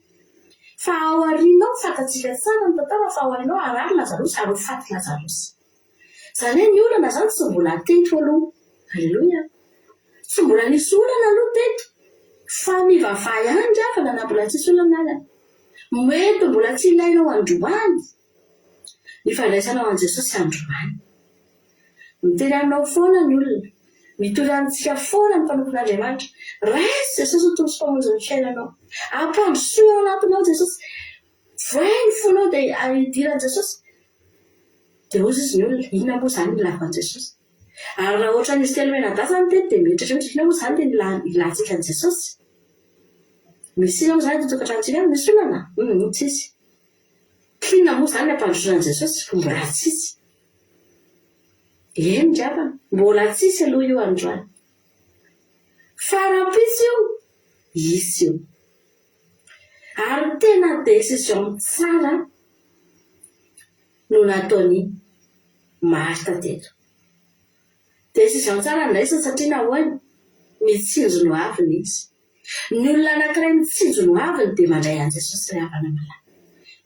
Fa ao aoriana ao, fantatsika tsara ny tantara fa ao aoriana ao harary Lazarosy ary ho faty Lazarosy. Izany hoe ny olana izany tsy mbola teto aloha. Aleloia. Tsy mbola nisy olana aloha teto. Fa mivavaha ihany ry havana na mbola tsisy olana aza. Mety mbola tsy ilainao androany ny fandraisanao an'i Jesosy androany. Miteny aminao foana ny olona. Mitory amintsika foana ny mpanompon'Andriamanitra. Raiso Jesosy ho Tompo sy Mpamonjy ny fiainanao. Ampandrosoy ao anatinao Jesosy. Vohay ny fonao dia hidiran'i Jesosy. Dia hozy izy ny olona, inona moa izany ilako an'i Jesosy? Ary raha ohatran'izy telo mianadahy izany teto dia mieritreritra mihitsy, inona moa izany tena ilantsika an'i Jesosy? Misy inona moa izany eto an-tokantranontsika any? Misy olana? Hum, tsisy. K'inona moa izany ny ampandrosoana an'i Jesosy? Mbola tsisy. Eny ry havana, mbola tsisy aloha io androany. Fa rahampitso io, hisy io. Ary tena décision tsara no nataon'i Martha teto. Décision tsara ndraisiny satria nahoana? Mitsinjo ny hoaviny izy. Ny olona anankiray mitsinjo ny hoaviny dia mandray an'i Jesosy ry havana malala.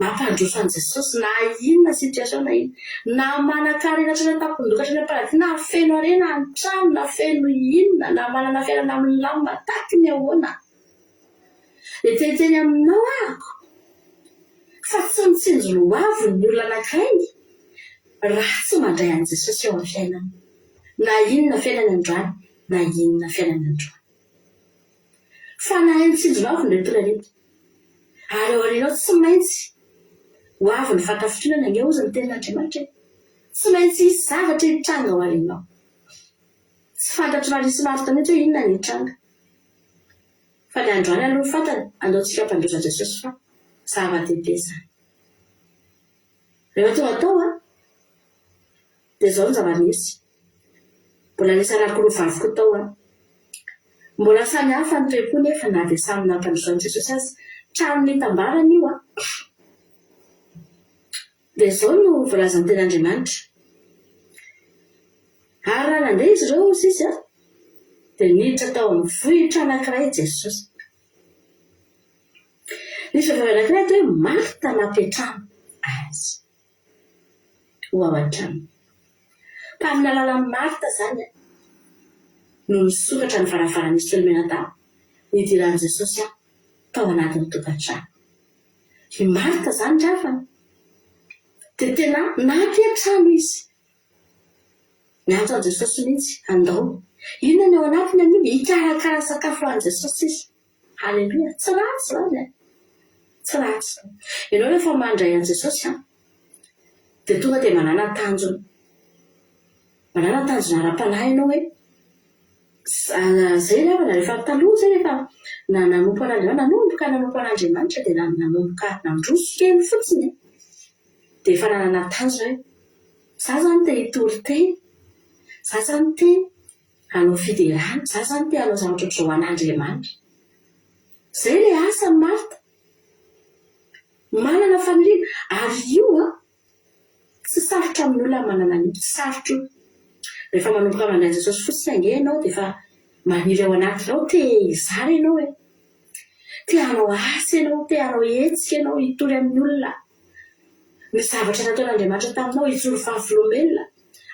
Mampandroso an'i Jesosy na inona situation na inona. Na manan-karena hatrany an-tampon-doha hatrany am-paradisa, na feno harena an-trano, na feno inona, na manana fiainana milamina tahaky ny ahoana. Dia te hiteny aminao ahako fa tsy mitsinjo ny hoaviny ny olona anankiray raha tsy mandray an'i Jesosy eo amin'ny fiainany. Na inona fiainany androany, na inona fiainany androany. Fa nahay nitsinjo ho avy ny reto reto. Ary ao aoriana ao tsy maintsy ho avy ny fankafitrinana ange hozy ny tenin'Andriamanitra e. Tsy maintsy hisy zavatra hitranga ao aoriana ao. Tsy fantatr'i Maria sy Marta mihitsy hoe inona ny hitranga. Fa ny androany aloha ny fantany, andao tsika hampandroso an'i Jesosy fa zava-dehibe izany. Rehefa tonga tao an, Dia izao ny zava-nisy. Mbola nisy anankiroa vavy koa tao an. Mbola samy hafa ny toe-po nefa na dia samy nampandroso an'i Jesosy aza. Trano nitambarana io an. Dia izao no voalazan'ny Tenin'Andriamanitra. Ary raha nandeha izy ireo, hoy izy, dia niditra tao amin'ny vohitra anankiray Jesosy. Nisy vehivavy anankiray atao hoe Marta nampiantrano azy. ho ao an-tranony. Tamin'ny alalan'i Marta izany no nisokatra ny varavaran'izy telo mianadahy nidiran'i Jesosy tao anatin'ny tokantrano. I Marta izany ry havana dia tena nampiantrano izy. Niantso an'i Jesosy mihitsy handao. Inona ny ao anatiny amin'io? Hikarakara sakafo ho an'i Jesosy izy. Haleloia! Tsy ratsy izany e! Tsy ratsy izany. Ianao rehefa mandray an'i Jesosy an, dia tonga dia manana tanjona. Manana tanjona ara-panahy ianao hoe, izay ry havana, rehefa taloha izay rehefa nanompo an'Andriamanitra, nanomboka nanompo an'Andriamanitra dia nanomboka nandroso kely fotsiny e, dia efa nanana tanjona hoe, izaho izany te hitory teny, izaho izany te hanao fiderana, za zany te hanao zavatra ohatr'izao ho an'Andriamanitra. Zay ilay asan'i Martha. Manana faniriana, ary io an, tsy sarotra amin'ny olona manana an'io, tsy sarotra io. Rehefa manomboka mandray an'i Jesosy fotsiny ange ianao dia efa maniry ao anatinao, te hizara ianao e. Te hanao asa ianao, te hanao hetsika ianao, hitory amin'ny olona ny zavatra nataon'Andriamanitra taminao, hijoro vavolombelona.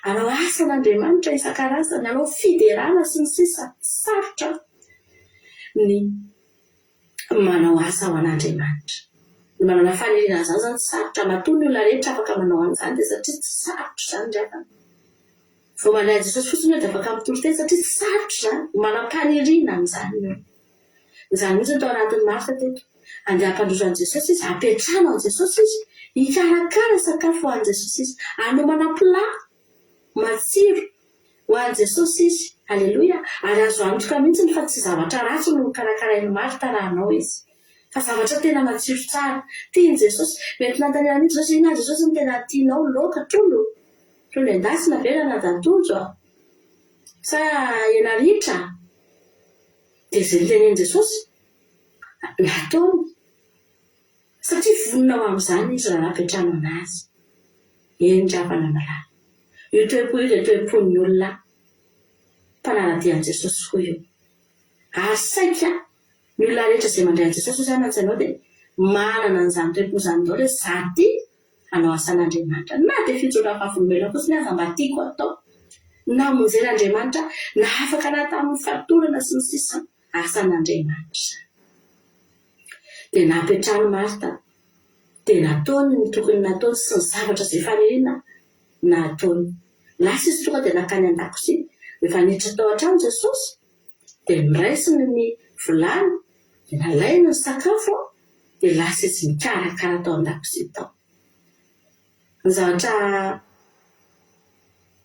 Hanao asan'Andriamanitra isan-karazany, hanao fiderana sy ny sisa Sarotra ny manao asa ho an'Andriamanitra. Ny manana faniriana an'izany izany tsy sarotra. Matoa ny olona rehetra afaka manao an'izany dia satria tsy sarotra izany ry havana. Vao mandray an'i Jesosy fotsiny hoe dia afaka mitory teny satria tsy sarotra izany. Manam-paniriana an'izany ny olona. Izany mihitsy no tao anatin'i Marta teto. Andeha hampandroso an'i Jesosy izy, hampiantrano an'i Jesosy izy, hikarakara sakafo ho an'i Jesosy izy, hanomana plat matsiro ho an'i Jesosy izy. Aleloia! Ary azo antoka mihitsy fa tsy zavatra ratsy no nokarakarain'i Marta raha hanao izy, fa zavatra tena matsiro tsara. Tian'i Jesosy. Mety nanontaniana mihitsy Jesosy, inona Jesosy no tena tianao? Laoka, trondro? Trondro endasina ve ranadahy-tojo? Sa hena ritra? Dia izay notenenin'i Jesosy, nataony, satria vonona ho amin'izany izy raha nampiantrano an'azy. Eny ry havana malala, io toe-po io dia toe-pon'ny olona mpanara-dia an'i Jesosy koa io. Ary saika ny olona rehetra izay mandray an'i Jesosy hoy izany an-tsainao dia manana an'izany toe-po izany daholo hoe za tia hanao asan'Andriamanitra. Na dia fijoroana vavolombelona fotsiny aza mba tiako atao. Namonjen'Andriamanitra ahy, nahafaka anah tamin'ny fatorana sy ny sisa Asan'Andriamanitra izany. Dia nampiantrano Marta, dia nataony ny tokony nataony sy ny zavatra izay faniriana nataony. Lasa izy tonga dia nankany an-dakozia. Rehefa niditra tao an-trano Jesosy, dia noraisiny ny vilany, dia nalainy ny sakafo, dia lasa izy nikarakara tao an-dakozia tao. Ny zavatra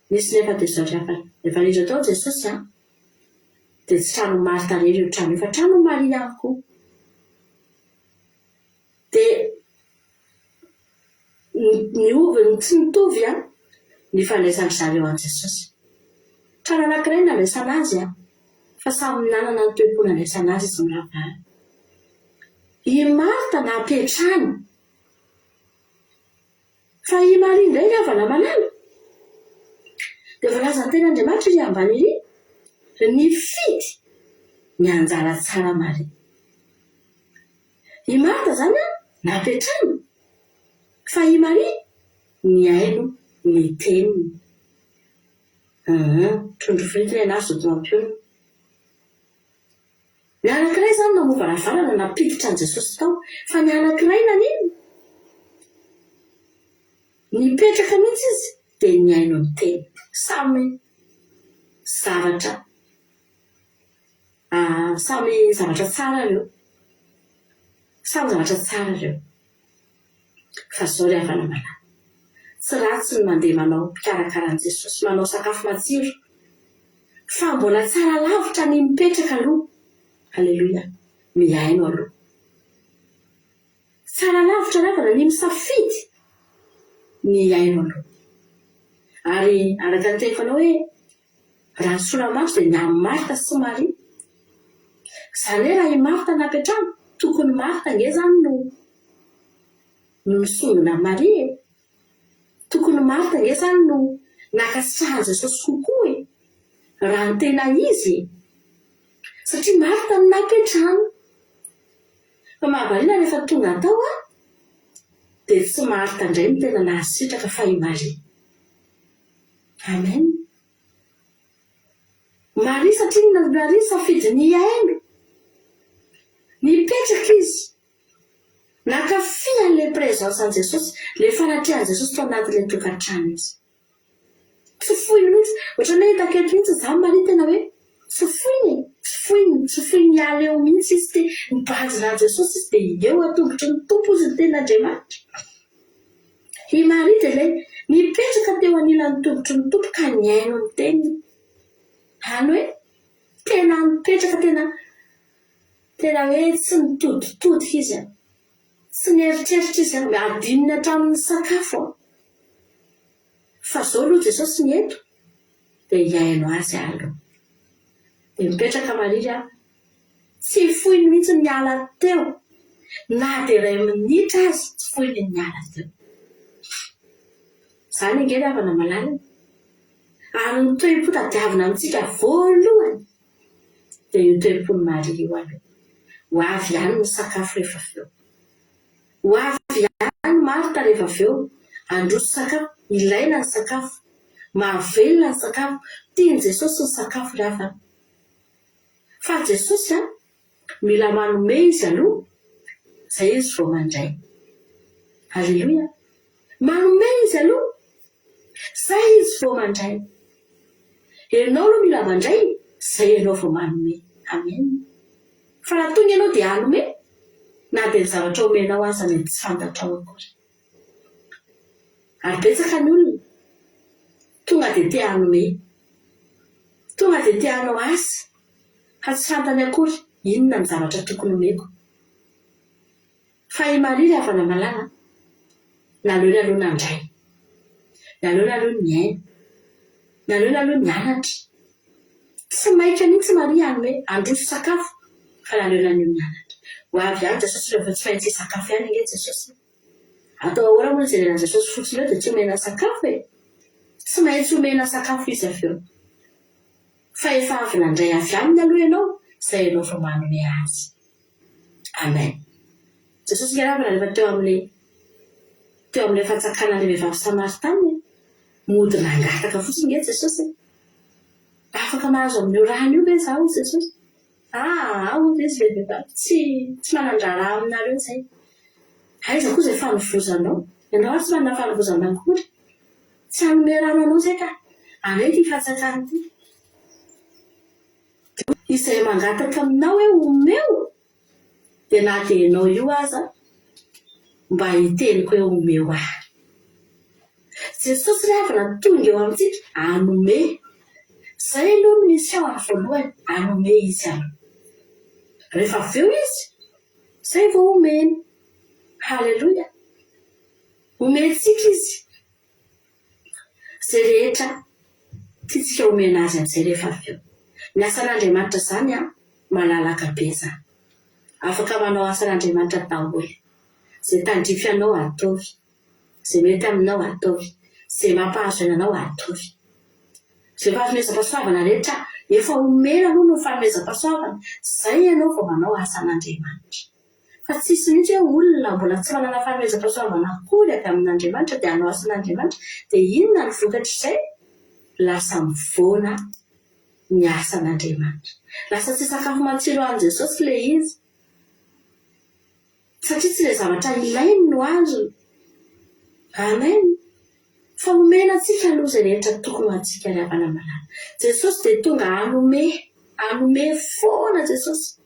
nisy nefa dia izao ry havana, rehefa niditra tao Jesosy an, dia tsy tranon'i Marta irery io trano io fa tranon'i Maria ihany koa. Dia niova, tsy nitovy an, ny fandraisan-dry zareo an'i Jesosy. Trano anankiray nandraisana azy an, fa samy nanana ny toe-po nandraisana azy izy mirahavavy. I Marta nampiantrano. Fa i Maria indray ry havana malala dia voalazan'ny tenin'Andriamanitra ery ambany ery, nifidy. Ny anjara tsara Maria. I Marta izany an, nampiantrano, fa i Maria nihaino ny teniny. Aa, trondro frity ny anah zoto mampionona. Ny anankiray izany namoha varavarana nampiditra an'i Jesosy tao, fa ny anankiray naninona? Nipetraka mihitsy izy dia nihaino ny teny. Samy zavatra samy zavatra tsara ireo. Samy zavatra tsara ireo. Fa izao ry havana malala, tsy ratsy ny mandeha manao mpikarakara an'i Jesosy, manao sakafo matsiro, fa mbola tsara lavitra ny mipetraka aloha, aleloia, mihaino aloha. Tsara lavitra ry havana ny misafidy ny hihaino aloha. Ary araka ny teniko anao hoe, raha ny sora-maso dia ny amin'i Marta sy Maria. Izany hoe raha i Marta nampiantrano, tokony Marta ange izany no no nisongona an'i Maria e! Tokony Marta ange izany no nankasitrahan'i Jesosy kokoa e! Raha ny tena izy e! Satria Marta no nampiantrano. Fa mahavariana rehefa tonga tao aho dia tsy Marta indray no tena nahasitraka fa i Maria. Amen. Maria satria Maria nisafidy ny hihaino. Nipetraka izy. Nankafy an'ilay présence an'i Jesosy, ilay fanatrehan'i Jesosy tao anatin'ilay tokantrano izy. Tsy foiny mihitsy. Ohatran'ny hoe hitako eto mihitsy izany Maria tena hoe tsy foiny e! Tsy foiny, tsy foiny hiala eo mihitsy izy te mibanjina an'i Jesosy izy dia eo an-tongotry ny Tompo izy ny tenin'Andriamanitra. I Maria dia ilay nipetraka teo anilan'ny tongotry ny Tompo ka nihaino ny teniny. Izany hoe tena nipetraka tena tena hoe tsy nitoditodika izy an. Tsy nieritreritra izy an, adinony hatramin'ny sakafo an. Fa zao aloha Jesosy ny eto dia hihaino azy aho aloha. Dia mipetraka Maria an, tsy foiny mihitsy ny niala teo, na dia iray minitra aza tsy foiny ny niala teo. Izany ange ry havana malala e. Ary ny toe-po tadiavina amintsika voalohany dia io toe-pon'i Maria io aloha. Ho avy ihany ny sakafo rehefa avy eo. Ho avy ihany Marta rehefa avy eo. Handroso sakafo. Ilaina ny sakafo. Mahavelona ny sakafo. Tian'i Jesosy ny sakafo ry havana. Fa Jesosy an, mila manome Izy aloha, izay Izy vao mandray. Aleloia. Manome Izy aloha, izay Izy vao mandray. Ianao aloha mila mandray, izay ianao vao manome. Amen. Fa raha tonga ianao dia hanome, na dia ny zavatra omenao aza mety tsy fantatrao akory. Ary betsaka ny olona tonga dia te hanome, tonga dia te hanao asa, fa tsy fantany akory inona ny zavatra tokony omeko. Fa i Maria ry havana malala, naleony aloha nandray, naleony aloha niaina, naleony aloha nianatra. Tsy maika mihitsy Maria hanome, handroso sakafo, fa naleony aloha nianatra. Ho avy ihany Jesosy rehefa tsy maintsy hisakafo ihany ange Jesosy e. Atao ahoana moa ny jerena an'i Jesosy fotsiny eo dia tsy omena sakafo e? Tsy maintsy omena sakafo izy avy eo. Fa efa avy nandray avy aminy aloha ianao, izay ianao vao manome azy. Amen. Jesosy nge ravina rehefa teo amin'ilay teo amin'ilay fantsakana ilay vehivavy samaritana e. Mody nangataka fotsiny nge Jesosy e. Afaka mahazo amin'io rano io ve izaho hoy Jesosy? Aa hoy izy ilay vehivavy, tsy tsy manan-draharaha aminareo izay. Aiza koa izay fanovozanao? Ianao ary tsy manana fanovozana akory. Tsy hanome rano anao izay ka. Aleo ity fantsakana ity. Izay mangataka aminao hoe omeo dia na dia ianao io aza mba hiteniko hoe omeo ahy. Jesosy ry havana tonga eo amintsika hanome. Izay aloha no mission-ny voalohany, hanome Izy aloha. Rehefa avy eo Izy, izay vao omeny. Haleloia. Omentsika Izy. Izay rehetra tiantsika omena azy amin'izay rehefa avy eo. Ny asan'Andriamanitra izany an, malalaka be izany. Afaka manao asan'Andriamanitra daholo. Izay tandrify anao ataovy. Izay mety aminao ataovy. Izay mampahazo aina anao ataovy. Izay fahatomezam-pahasoavana rehetra. Efa omena aloha ny fanomezam-pahasoavana, izay ianao vao manao asan'Andriamanitra. Fa tsisy mihitsy hoe olona mbola tsy manana fanomezam-pahasoavana akory avy amin'Andriamanitra dia hanao asan'Andriamanitra. Dia inona ny vokatr'izay? Lasa mivoana ny asan'Andriamanitra. Lasa tsy sakafo matsiro an'i Jesosy ilay izy. Satria tsy ilay zavatra ilainy no azony. Amen. Fa omena antsika aloha izay rehetra tokony ho antsika ry havana malala. Jesosy dia tonga hanome, hanome foana Jesosy.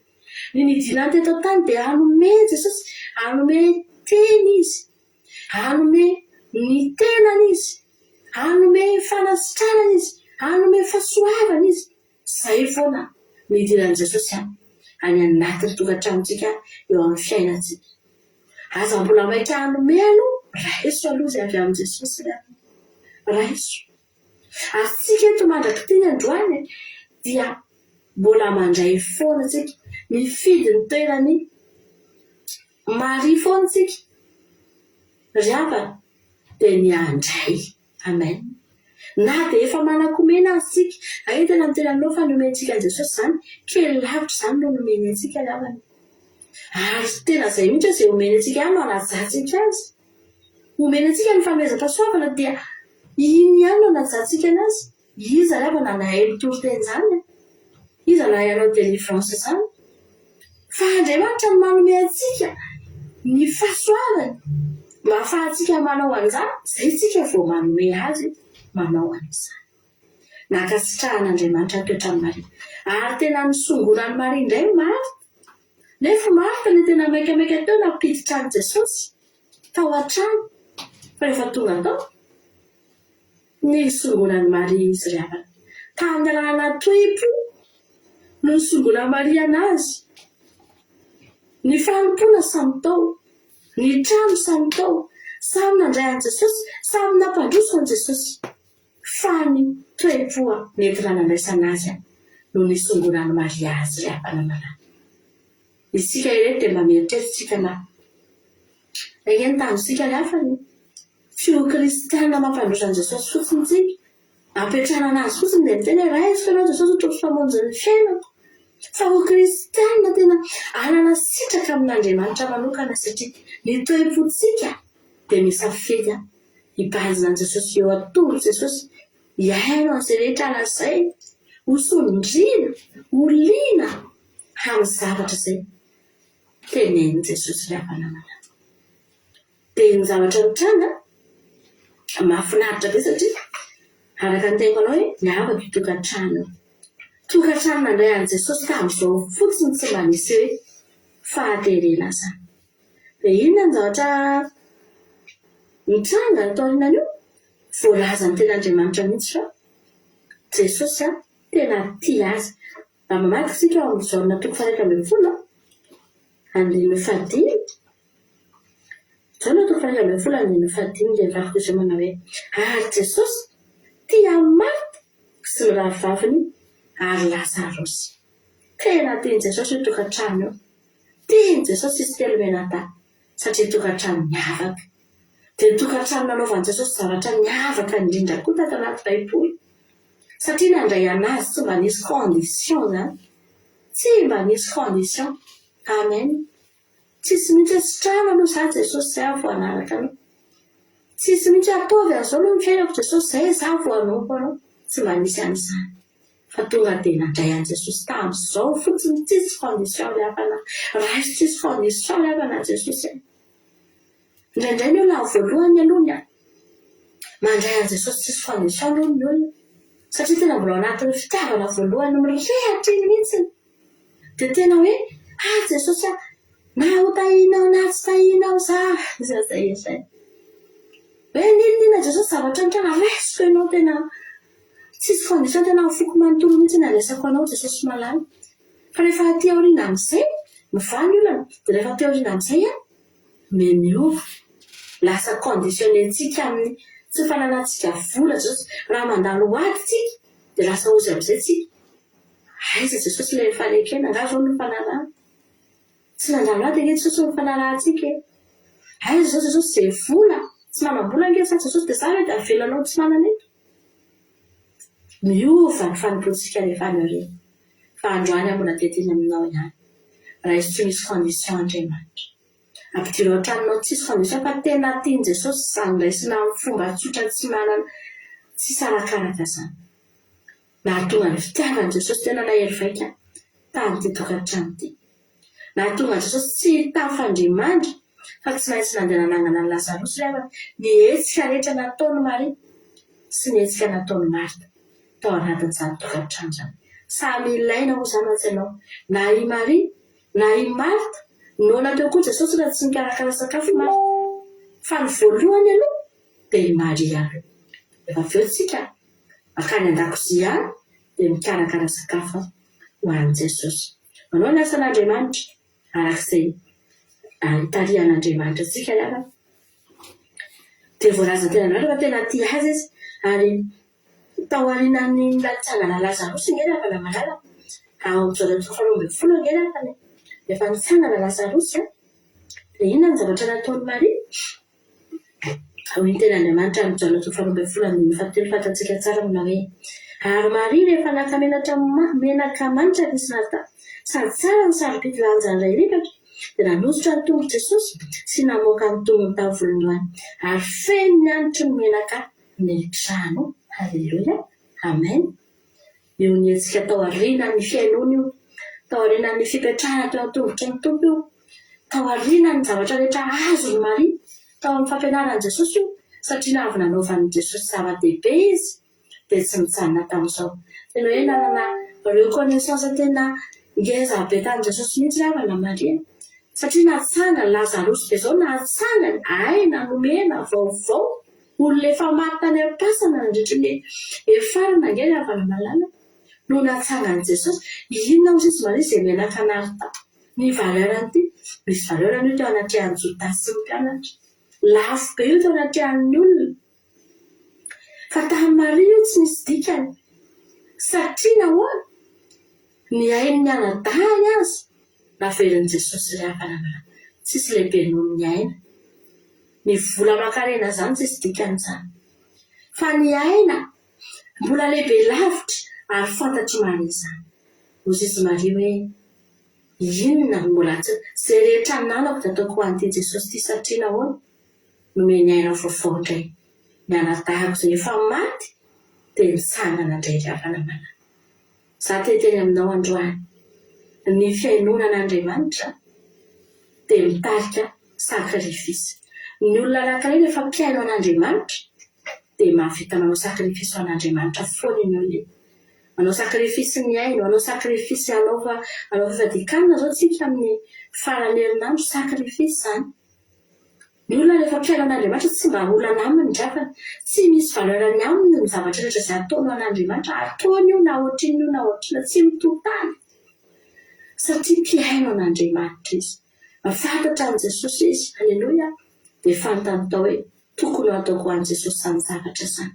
Ny nidinany teto an-tany dia hanome Jesosy, hanome teny Izy, hanome ny tenany Izy, hanome fanasitranana Izy, hanome fahasoavana Izy. Izay foana no idiran'i Jesosy any anatin'ny tokantranontsika eo amin'ny fiainantsika. Aza mbola maika hanome aloha, raiso aloha izay avy amin'i Jesosy ry havana. Raiso. Ary tsika eto mandrak'ity ny androany dia mbola mandray foana tsika, mifidy ny toeran'i Maria foana tsika ry havana dia ny handray. Amen. Na dia efa manan-komena aza isika, ary tena miteny aminao fa ny omentsika an'i Jesosy izany, kely lavitra izany no nomeny antsika angambany. Ary tena izay mihitsy hoe izay omeny antsika ihany no hanajantsika azy. Omeny antsika ny fanomezam-pahasoavana dia iny ihany no hanajantsika anazy. Iza ry havana nahay mitory teny izany an? Iza nahay hanao délivrance izany? Fa Andriamanitra no manome antsika ny fahasoavany mba hahafahantsika manao an'izany, izay isika vao manome Azy manao an'izany. Nankasitrahan'Andriamanitra ny toetran'i Maria. Ary tena nisongoran'i Maria indray Marta. Nefa Marta ilay tena maikamaika teo nampiditra an'i Jesosy tao an-trano. Fa rehefa tonga tao, Nisongonan'i Maria izy ry havana. Tamin'ny alalana toe-po no nisongonan'i Maria an'azy. Ny fanompoana samy tao, ny trano samy tao, samy nandray an'i Jesosy, samy nampandroso an'i Jesosy. Fa ny toe-po nentina nandraisana azy no nisongonan'i Maria azy ry havana malala. Isika ireto dia mba mieritreritra isika na Enga ny tanjontsika ry havana e! Tsy ho kristiana mampandroso an'i Jesosy fotsiny isika. Ampiantrana Azy fotsiny dia miteny hoe raisiko Ianao Jesosy ho Tompo sy Mpamonjy ny fiainako. Fa ho kristiana tena hanana sitraka amin'Andriamanitra manokana satria ny toe-pontsika dia misafidy hibanjina an'i Jesosy eo an-tongotr'i Jesosy, hihaino an'izay rehetra lazainy, ho sondriana, ho liana amin'ny zavatra izay tenenin'i Jesosy ry havana malala. Dia ny zavatra nitranga, mahafinaritra be satria araka ny teniko anao hoe niavaka io tokantrano io. Tokantrano nandray an'i Jesosy tamin'izao fotsiny tsy mba nisy hoe fahaterena izany. Dia inona ny zavatra nitranga taorianan'io? Voalazan'ny tenin'Andriamanitra mihitsy fa Jesosy tena tia azy. Raha mamaky isika ao amin'ny Jaona toko faha-11, andininy fahadimy, Jaona toko faha-11 andininy fahadimy dia mivaky toy izao manao hoe, Ary Jesosy tia an'i Marta sy ny rahavaviny ary Lazarosy. Tena tian'i Jesosy io tokantrano io. Tian'i Jesosy izy telo mianadahy satria tokantrano niavaka. Dia tokantrano nanaovan'i Jesosy zavatra niavaka indrindra koa tato anaty Baiboly. Satria nandray an'azy tsy mba nisy condition zany. Tsy mba nisy condition. Amen. Tsisy mihitsy hoe sitrano aloha za Jesosy zay aho vao hanaraka anao. Tsisy mihitsy hoe ataovy an'izao aloha ny fiainako Jesosy zay za vao hanompo anao. Tsy mba nisy an'izany. Fa tonga dia nandray an'i Jesosy tamin'izao fotsiny tsisy condition ry havana. Raiso tsisy condition ry havana Jesosy a. Indraindray ny olona amin'ny voalohany aloha ny mandray an'i Jesosy tsisy condition aloha ny olona. Satria tena mbola ao anatin'ny fitiavana voalohany mirehatra iny mihitsy. Dia tena hoe, ah Jesosy ah, na ho tahinao na tsy tahinao za, izay izay izay. Hoe n'inon'inona Jesosy zavatra mitranga, raisiko ianao tena tsisy condition tena amin'ny foko manontolo mihitsy ny andraisako anao Jesosy malala. Fa rehefa aty aoriana amin'izay, mivaha ny olana, dia rehefa aty aoriana amin'izay an, miha-miova. Lasa conditionner-tsika amin'ny tsy fananantsika vola Jesosy. Raha mandalo ady tsika, dia lasa ozy amin'izay tsika. Aiza Jesosy ilay nifanekena? Angaha izao nifanarahana? Tsy nandalo ady ange Jesosy nifanarahantsika e! Aiza izao Jesosy izay vola? Tsy manam-bola ange za Jesosy dia za ve dia avelanao tsy manana eto? Miova ny fanompoantsika rehefa any aoriana. Fa androany aho mbola te hiteny aminao ihany. Raiso tsy misy condition Andriamanitra. Ampidiro ao an-tranonao tsisy condition fa tena tian'i Jesosy izany raisina amin'ny fomba tsotra tsy manana tsisy arakaraka izany. Nahatonga ny fitiavan'i Jesosy tena nahery vaika tamin'ity tokantrano ity. Nahatonga an'i Jesosy tsy hitafa Andriamandry fa tsy maintsy nandeha nanangana an'i Lazarosy ry havana ny hetsika rehetra nataon'i Maria sy ny hetsika nataon'i Marta tao anatin'izany tokantrano izany. Samy ilaina hoy izany mantsy ianao na i Maria na i Marta. Noana teo koa Jesosy raha tsy nikarakara sakafo i Marta. Fa ny voalohany aloha dia i Maria aloha. Rehefa avy eo tsika mankany an-dakozia any dia mikarakara sakafo ho an'i Jesosy. Manao ny asan'Andriamanitra araka izay itarihan'Andriamanitra antsika ry havana. Dia voalazan'ny tenin'Andriamanitra fa tena tia azy izy ary tao aorianan'ny nitsangana Lazarosy ange ry havana malala, ao amin'ny Jaona toko faharoa ambin'ny folo ange ry havana e, rehefa nitsangana Lazarosy dia inona ny zavatra nataon'i Maria? Hoy ny tenin'Andriamanitra amin'ny Jaona toko faharoa ambin'ny folo andininy fahatelo fantatsika tsara manao hoe, Ary Maria rehefa naka menatra menaka manitra nisy narda, sady tsara no sarobidy lanja iray litatra, dia nanosotra ny tongotr'i Jesosy sy namoaka ny tongony tamin'ny volon-dohany, ary feno ny hanitry ny menaka ny trano. Haleloia. Amen. Io nihetsika tao aorianan'ny fihainoana io, tao aorianan'ny fipetrahana teo an-tongotry ny Tompo io, tao aorianan'ny zavatra rehetra azon'i Maria tao amin'ny fampianaran'i Jesosy io, satria na avy nanaovan'i Jesosy zava-dehibe izy dia tsy nijanona tamin'izao. Tena hoe nanana reconnaissance tena ngeza be tamin'i Jesosy mihitsy ry havana Maria, satria natsangany, Lazarosy be izao natsangany, aina nomena vaovao. Olona efa maty tany am-pasana nandritry ny hefarana ange ry havana malala no natsangan'i Jesosy. Inona hozy izy Maria izay menaka nary tao? Ny valeur-n'ity, misy valeur-ny io teo anatrehan'i Jodasy sy ny mpianatra. Lafo be io teo anatrehan'ny olona. Fa tamin'i Maria io tsy nisy dikany. Satria nahoana? Ny ain'ny anadahiny aza naverin'i Jesosy ry havana malala. Tsisy lehibe noho ny aina. Ny vola aman-karena izany tsisy dikany izany. Fa ny aina mbola lehibe lavitra ary fantatr'i Maria izany. Hoy izy Maria hoe, Inona no mbola tsy, izay rehetra ananako dia ataoko ho an'ity Jesosy ity satria nahoana? Nomeny aina vaovao indray. Ny anadahiko izay efa maty dia nitsangana indray ry havana malala. Za te hiteny aminao androany, ny fihainoana an'Andriamanitra dia mitarika sacrifice. Ny olona anankiray rehefa mpihaino an'Andriamanitra dia mahavita manao sacrifice ho an'Andriamanitra foana iny olona iny. Manao sacrifice ny ainy, manao sacrifice hanao hanao fifadian-kanina zao tsika amin'ny faran'ny herinandro, sacrifice izany. Ny olona rehefa mpihaino an'Andriamanitra tsy mba olana aminy ny drafiny. Tsy misy valeur-ny aminy ny zavatra rehetra izay ataony ho an'Andriamanitra. Ataony io na ohatrinona io na ohatrinona, tsy mitotaly. Satria mpihaino an'Andriamanitra izy. Mahafantatra an'i Jesosy izy. Aleloia. Dia fantany tao hoe tokony ho ataoko ho an'i Jesosy izany zavatra izany.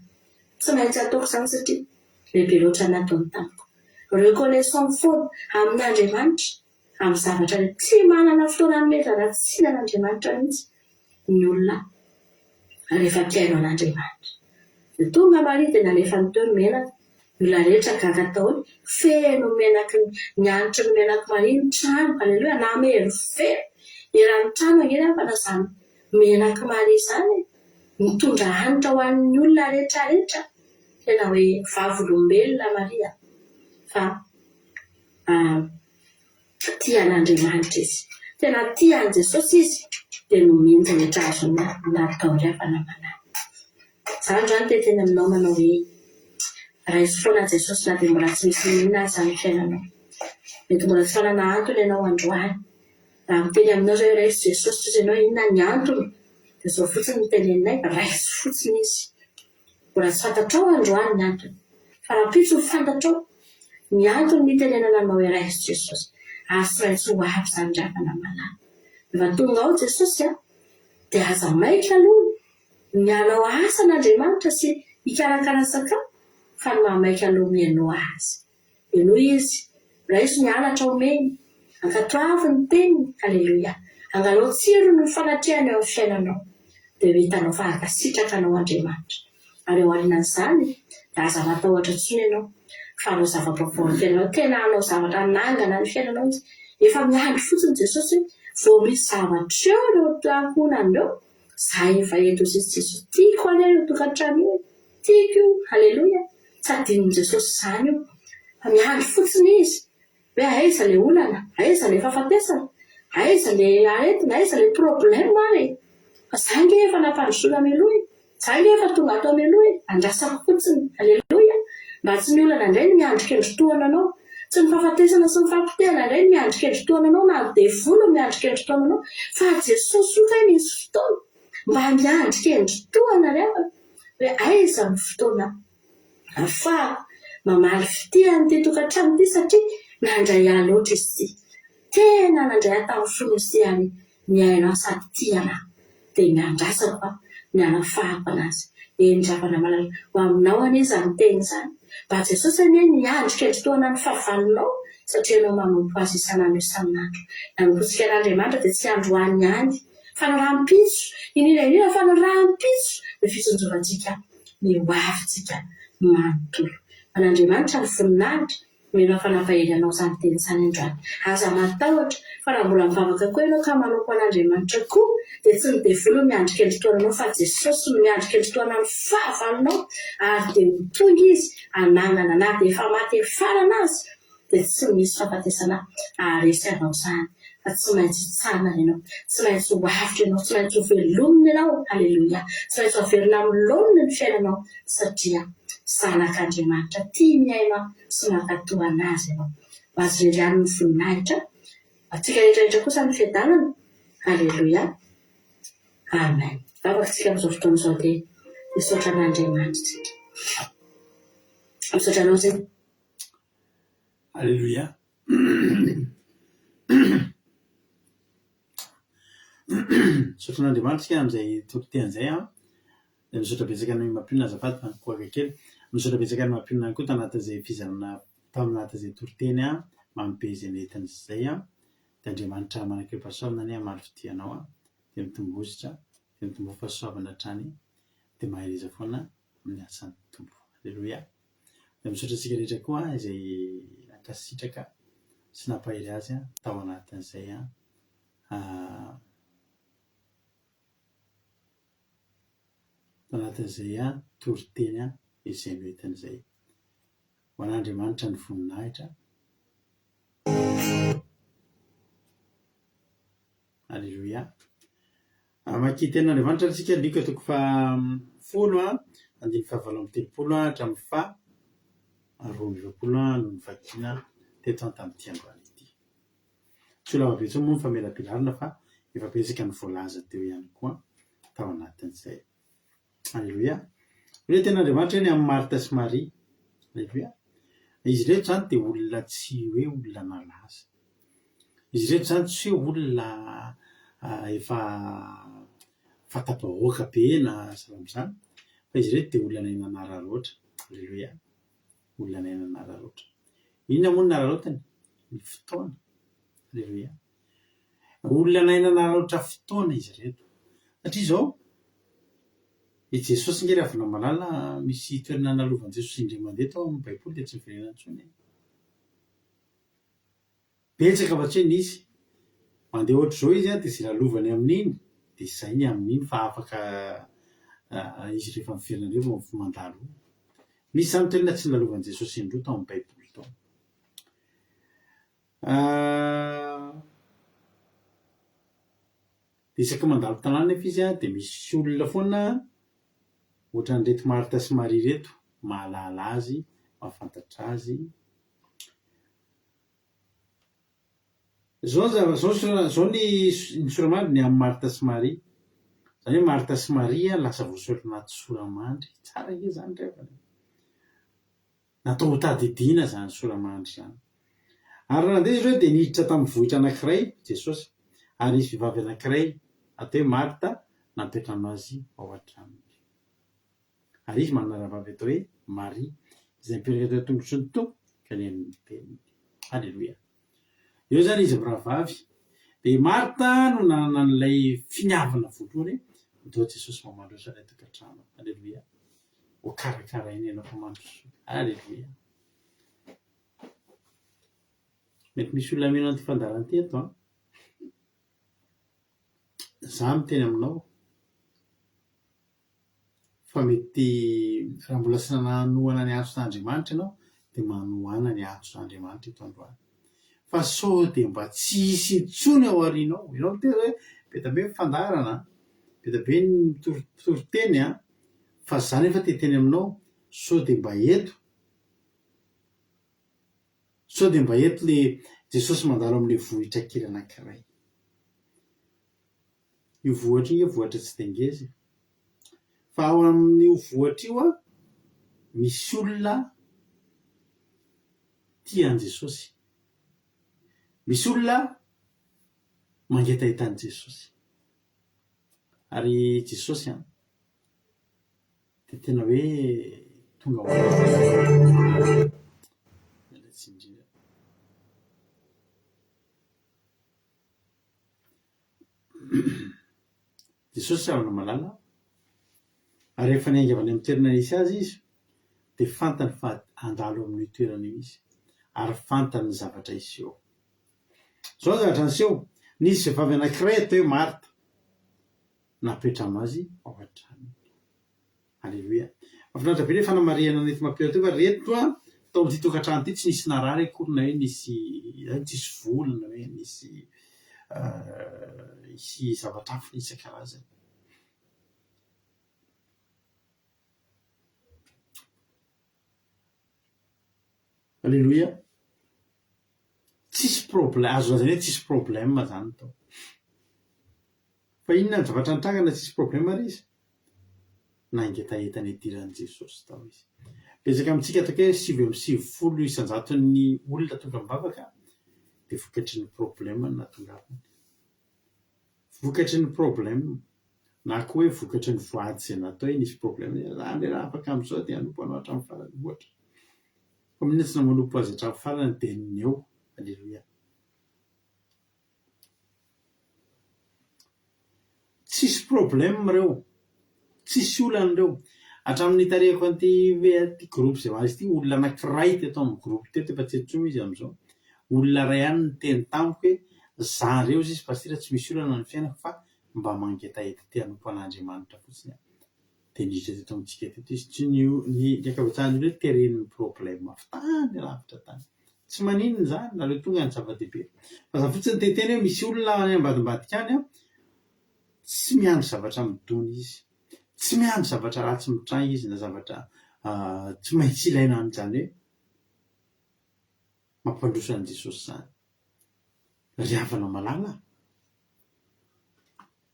Tsy maintsy ataoko izany satria lehibe loatra ny nataony tamiko. Reconnaissant foana amin'Andriamanitra. amin'ny zavatra rehetra. Tsy manana fotoana hanomezana tsiny an'Andriamanitra mihitsy ny olona rehefa mpihaino an'Andriamanitra. Dia tonga Maria dia nalefany teo ny menaka. Ny olona rehetra gaga tao hoe feno menaky ny, ny hanitry ny menak'i Maria ny trano. Aleloia, namerovero eran'ny trano ange ry havana izany menak'i Maria izany e. Nitondra hanitra ho an'ny olona rehetra rehetra. Tena hoe vavolombelona Maria fa Tia an'Andriamanitra izy. Tena tia an'i Jesosy izy dia nomeny izay rehetra azony natao ry havana malala. Za androany te hiteny aminao manao hoe raiso foana Jesosy na dia mbola tsy misy n'inona aza ny fiainanao. Mety mbola tsy manana antony ianao androany. Raha miteny aminao zay hoe raiso Jesosy tsy ianao inona ny antony dia izao fotsiny no teneninay raiso fotsiny izy. Mbola tsy fantatrao androany ny antony, fa rahampitso ho fantatrao ny antony nitenenana anao hoe raiso Jesosy, ary tsy maintsy ho avy izany ry havana malala. Rehefa tonga ao Jesosy an, dia aza maika aloha ny hanao asan'Andriamanitra sy hikarakara sakafo, fa ny mahamaika aloha mihainoa Azy. Henoy Izy, raiso ny anatra omeny, ankatoavy ny teniny, Aleloia! Angalao tsirony ny fanatrehany eo amin'ny fiainanao, dia ho hitanao fa hankasitraka anao Andriamanitra. Ary ao aorianan'izany, Dia aza matahotra intsony ianao fa hanao zava-baovao ny fiainanao. Tena hanao zavatra hanangana ny fiainanao Izy. Efa miandry fotsiny Jesosy hoe vao misy zavatra eo ireo ankohonana ireo, za efa eto hoy Jesosy. Tiako anie io tokantrano io e! Tiako io! Aleloia! Tsy adinon'i Jesosy izany io. Fa miandry fotsiny Izy hoe aiza ilay olana, aiza ilay fahafatesana, aiza ilay aretina, aiza ilay problème ary e! Fa za ange efa nampandrosoina mialoha e! Za ange efa tonga ato mialoha e! Andrasako fotsiny. Aleloia! Mba tsy ny olana indray no miandry kendritohana anao. Tsy ny fahafatesana sy ny fahapotehana indray no miandry kendritohana anao na ny devoly no miandry kendritohana anao fa Jesosy io kay misy fotoana mba miandry kendritohana ry havana hoe aiza ny fotoana ahafahako mamaly fitia an'ity tokantrano ity satria nandray ahy loatra izy ity. Tena nandray ahy tamin'ny fony izy ity ary mihaino ahy sady tia anah dia miandrasako aho ny hanafahako anazy. Eny ry havana malala, ho aminao anie izany teny izany. Mba Jesosy anie niandry kendritohana ny fahavalonao satria ianao manompo Azy isan'andro isan'andro. Ny hanompoantsika an'Andriamanitra dia tsy androany ihany fa ny rahampitso, indrindra indrindra fa ny rahampitso dia fitsinjovantsika ny ho avintsika manontolo. Ho an'Andriamanitra ny voninahitra. Mino aho fa nampahery anao izany teny izany androany. Aza matahotra, fa raha mbola mivavaka koa ianao ka manompo an'Andriamanitra koa, dia tsy ny devoly no miandry kendritohana anao fa Jesosy no miandry kendritohana ny fahavalonao ary dia ho tonga Izy hanangana na dia efa maty hefarana aza dia tsy misy fahafatesana haharesy anao izany fa tsy maintsy hitsangana ianao, tsy maintsy ho avotra ianao, tsy maintsy ho velomina ianao, aleloia, tsy maintsy ho averina amin'ny laoniny ny fiainanao satria zanak'Andriamanitra tia mihaino sy mankatò an'Azy ianao. Ho Azy irery ihany ny voninahitra, ho antsika rehetra rehetra kosa ny fiadanana. Aleloia. Amen. Vavaka isika amin'izao fotoana izao dia misaotra an'Andriamanitra isika. Misaotra anao izay. Aleloia. Misaotra an'Andriamanitra isika amin'izay toriteny izay an. Dia misaotra betsaka an'i Mampionona azafady fa nikohaka kely. Misaotra betsaka an'i Mampionona ihany koa tanatin'izay fizarana tao anatin'izay toriteny mamy be izay nentiny izay. Dia Andriamanitra manan-kerim-pahasoavana anie hamaly fitia anao. Dia mitomboa dia mitomboa fahasoavana hatrany. Dia mahereza foana amin'ny asan'ny Tompo. Aleloia. Dia misaotra antsika rehetra koa izay nankasitraka sy nampahery azy tao anatin'izay Tao anatin'izay toriteny izay noentiny izay. Ho an'Andriamanitra ny voninahitra. Aleloia. Hamaky tenin'Andriamanitra ary isika, Lioka toko faha folo, andininy faha38 hatramin'ny faha42 no novakiana teto tamin'ity androany ity. Tsy ho lava be intsony moa ny famelabelarana fa efa betsaka ny voalaza teo ihany koa tao anatin'izay. Aleloia. Hoy ilay tenin'Andriamanitra hoe ny amin'i Marta sy Maria. Aleloia. Izy ireto izany dia olona tsy hoe olona nalaza. Izy ireto izany tsy hoe olona efa fanta-bahoaka be na sahala amin'izany fa izy ireto dia olona nahay nanararaotra. Aleloia. Olona nahay nanararaotra. Inona moa no nararaotiny? Ny fotoana. Aleloia. Olona nahay nanararaotra fotoana izy ireto. Satria izao, i Jesosy ange ry havana malala, misy toerana nalovan'i Jesosy indray mandeha tao amin'ny Baiboly dia tsy niverenany intsony e. Betsaka fa tsy hoe nisy. Mandeha ohatr'izao izy dia izay lalovany amin'iny dia izay ny amin'iny fa afaka izy rehefa miverina indray vao mandalo eo. Misy izany toerana tsy nolalovan'i Jesosy indroa tao amin'ny Baiboly tao. Dia isaky ny mandalo tanàna nefa izy dia misy olona foana ohatran'ireto Marta sy Maria ireto mahalala azy, mahafantatra azy. Izao ny zava- izao ny sora- izao ny ny sora-mandry ny amin'i Marta sy Maria. Izany hoe Marta sy Maria lasa voasoratra anaty sora-mandry. Tsara ange izany ry havana e! Natao ho tadidiana izany sora-mandry izany. Ary raha nandeha izy ireo dia niditra tamin'ny vohitra anankiray Jesosy, ary nisy vehivavy anankiray atao hoe Marta nampiantrano azy ao an-tranony. Ary izy manana rahavavy atao hoe Maria, izay nipetraka teo an-tongotry ny Tompo ka nihaino ny teniny. Aleloia. Eo izany izy mirahavavy. Dia i Marta no nanana an'ilay finiavana voalohany hoe, Ndao Jesosy mba mandroso anay tokantrano. Aleloia. Ho karakaraina ianao fa mandrosoa. Aleloia. Mety misy olona mino an'ity fandaharana ity eto an. Za miteny aminao fa mety raha mbola tsy nanohana ny antson'Andriamanitra ianao dia manohana ny antson'Andriamanitra eto androany. Fa sao dia mba tsy hisy intsony ao aorianao. Ianao miteny hoe be dia be ny fandaharana an, be dia be ny mpitory teny an, fa za nefa te hiteny aminao sao dia mba eto, sao dia mba eto le Jesosy mandalo amin'le vohitra kely anankiray. Io vohitra io ange vohitra tsy dia ngeza e. Fa ao amin'io vohitra io an, misy olona tia an'i Jesosy. Misy olona mangetaheta an'i Jesosy. Ary Jesosy an, dia tena hoe tonga ho azy. Miala tsiny indrindra. Jesosy havana malala, ary rehefa niainga avy any amin'ny toerana nisy azy izy, dia fantany fa handalo amin'io toerana io izy, ary fantany ny zavatra hiseho. Izao ny zavatra niseho, nisy vehivavy anankiray atao hoe Marta, nampiantrano azy ao an-tranony. Aleloia. Mahafinaritra be ilay fanamarihana nentin'i Mampionona teo fa reto an, tao amin'ity tokantrano ity tsy nisy narary akory na hoe nisy hoe tsisy vola na hoe nisy nisy zavatra hafa isan-karazany. Aleloia. Tsisy problème, azo lazaina hoe tsisy problème zany tao. Fa inona ny zavatra nitranga na tsisy problème ary izy? Nangetaheta ny hidiran'i Jesosy tao izy. Betsaka amintsika ataoko hoe 99 isan-jaton'ny olona tonga mivavaka dia vokatry ny problème no nahatongavany. Vokatry ny problème na koa hoe vokatry ny voady izay natao hoe nisy problème hoe za ndray raha afaka amin'izao dia hanompo anao hatramin'ny farany ohatra. Fa maninona tsy manompo azy hatramin'ny farany dia ny eo. Aleloia. Tsisy problème reo, tsisy olana reo. Hatramin'ny nitarihako an'ity ity groupe izay ho azy ity, olona anankiray teto amin'ny groupe teto, efa tsy eto intsony izy amin'izao, olona iray ihany niteny tamiko hoe za reo hozy izy pasitera tsy misy olana ny fiainako fa mba mangetaheta te hanompo an'Andriamanitra fotsiny aho. Dia niditra teto amintsika teto izy, tsy ny ny ankabetsahan'ny olona hoe teren'ny problème avy tany lavitra tany. Tsy maninona izany, nareo tonga ny zava-dehibe. Fa za fotsiny te hiteny hoe misy olona any ambadimbadika any an, tsy miandry zavatra midona izy. Tsy miandry zavatra ratsy mitranga izy na zavatra tsy maintsy ilaina amin'izany hoe mampandroso an'i Jesosy izany. Ry havana malala a!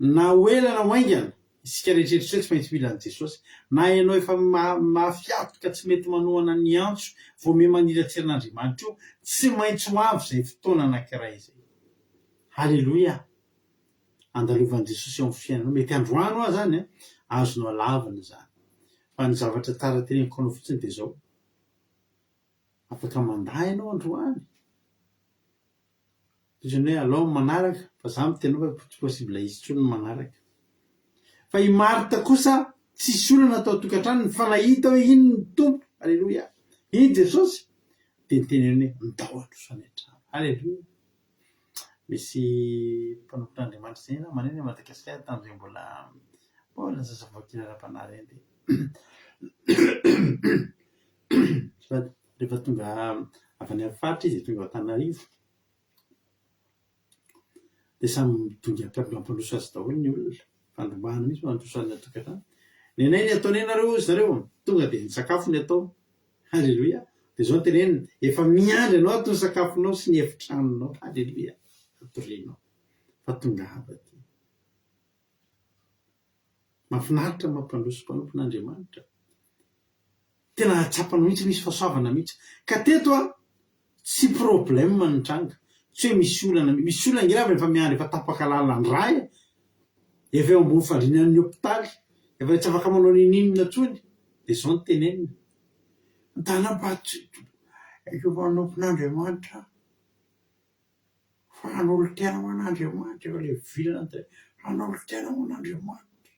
Na ho ela na ho haingana, isika rehetra eto tsy maintsy mila an'i Jesosy. Na ianao efa mafy hatoka tsy mety manohana ny antso vao miha maniratsira an'Andriamanitra io, tsy maintsy ho avy izay fotoana anankiray izay. Haleloia! Andalovan'i Jesosy eo amin'ny fiainanao. Mety androany hoa izany an, azonao alavina izany. Fa ny zavatra tsara teneniko anao fotsiny dia izao, afaka mandà ianao androany. Toy izany hoe alao ny manaraka fa za miteny anao fa tsy possible hisy intsony ny manaraka. Fa i Martha kosa tsisy olana tao an-tokantranony fa nahita hoe iny ny Tompo, aleloia, iny Jesosy, dia niteneniny hoe ndao handroso any an-trano, aleloia. Misy mpanompon'Andriamanitra izay namana any Madagasikara tamin'izay mbola mbola zazavavy kely ara-panahy ireny dia rehefa tonga avy any amin'ny faritra izy dia tonga ao Antananarivo dia samy midongy mampandroso azy daholo ny olona, fandrombahana mihitsy mampandroso azy any an-tokantrano. Ny anay ny ataonay nareo hozy zareo, tonga dia ny sakafo ny atao. Haleloia! Dia izao no teneniny, efa miandry anao ato ny sakafonao sy ny efitranonao. Haleloia! Atorianao fa tongava aty. Mahafinaritra ny mampandroso mpanompon'Andriamanitra. Tena tsapanao mihitsy misy fahasoavana mihitsy. Ka teto an, tsy problème no nitranga. Tsy hoe misy olana, misy olona ange rehefa miandry efa tapaka lalan-drà e. Efa eo ambony fandrianan'ny hopitaly, efa tsy afaka manao n'inon'inona intsony. Dia izao no tenenina, Ndana mba tsy ireo mpanompon'Andriamanitra Fa hanolo-tena ho an'Andriamanitra, efa ilay vilana dia hanolo-tena ho an'Andriamanitra.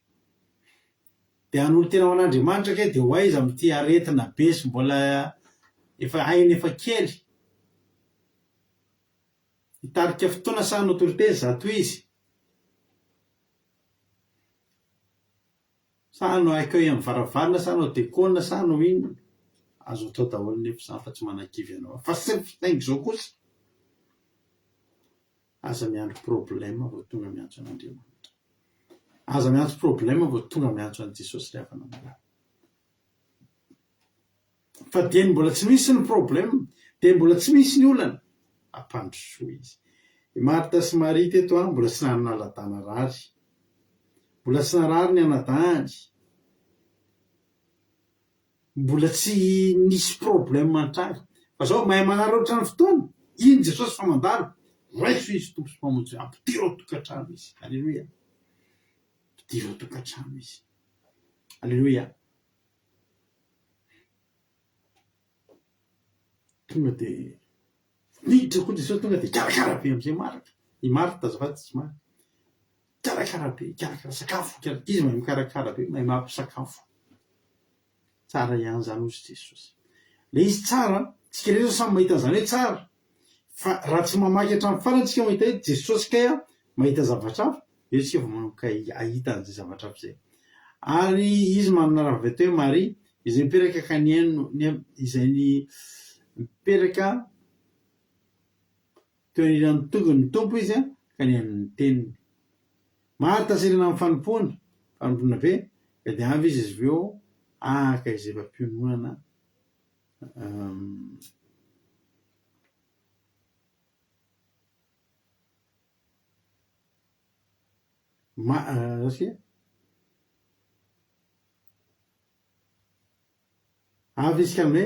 Dia hanolo-tena ho an'Andriamanitra kay dia ho aiza amin'ity aretina be sy mbola efa aina efa kely? Hitarika fotoana sa hanao toriteny zato izy? Sa hanao accueil amin'ny varavarana sa hanao dekona sa hanao inona? Azo atao daholo nefa izany fa tsy manakivy anao aho. Fa saingy izao kosa, aza miandry problème vao tonga miantso an'Andriamanitra. Aza miantso problème vao tonga miantso an'i Jesosy ry havana malala. Fa dieny mbola tsy misy ny problème, dia mbola tsy misy ny olana, ampandrosoa izy. I Martha sy Maria teto an, mbola tsy nanana ladà-narary. Mbola tsy narary ny anadahiny. Mbola tsy nisy problème nitranga. Fa zao mahay manararaotra ny fotoana, iny Jesosy fa mandalo, raiso izy Tompo sy Mpamonjy, ampidiro ao tokantrano izy. Aleloia. Ampidiro ao tokantrano izy. Aleloia. Tonga dia niditra koa Jesosy tonga dia karakara be amin'izay Marta. I Marta azafady tsy Marta. Karakara be, karakara sakafo, izy mahay mikarakara be, mahay mampisakafo. Tsara ihany izany hozy Jesosy. Ilay izy tsara, tsika rehetra samy mahita an'izany hoe tsara. Fa raha tsy mamaky hatramin'ny farany tsika mahita hoe Jesosy kay mahita zavatra hafa, eo tsika vao manomboka hahita an'izay zavatra hafa izay. Ary izy manana rahavavy atao hoe Maria, izay mipetraka ka nihaino, izay nipetraka teo anilan'ny tongony ny Tompo izy ka nihaino ny teniny. Marta serena amin'ny fanompoana, fanompoana be, ka dia avy izy avy eo haka izay fampiononana. Ma rasia? Avy izy ka hoe,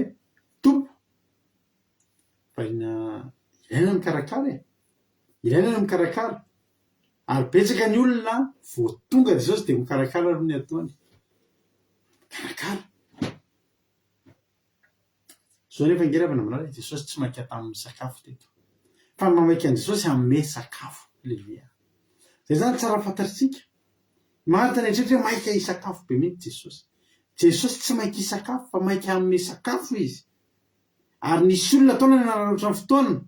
Tompo, variana ilaina ny mikarakara e! Ilaina ny mikarakara. Ary betsaka ny olona vao tonga Jesosy dia mikarakara aloha ny ataony. Mikarakara. Zao nefa ange ravana malala i Jesosy tsy maika tamin'ny sakafo teto. Fa ny mamaika an'i Jesosy hanome sakafo. Aleloia. Zay zany tsara fantatritsika. Marta nieritreritra hoe maika hisakafo be mihitsy Jesosy. Jesosy tsy maika hisakafo fa maika hanome sakafo izy. Ary nisy olona tao nanararaotra ny fotoana.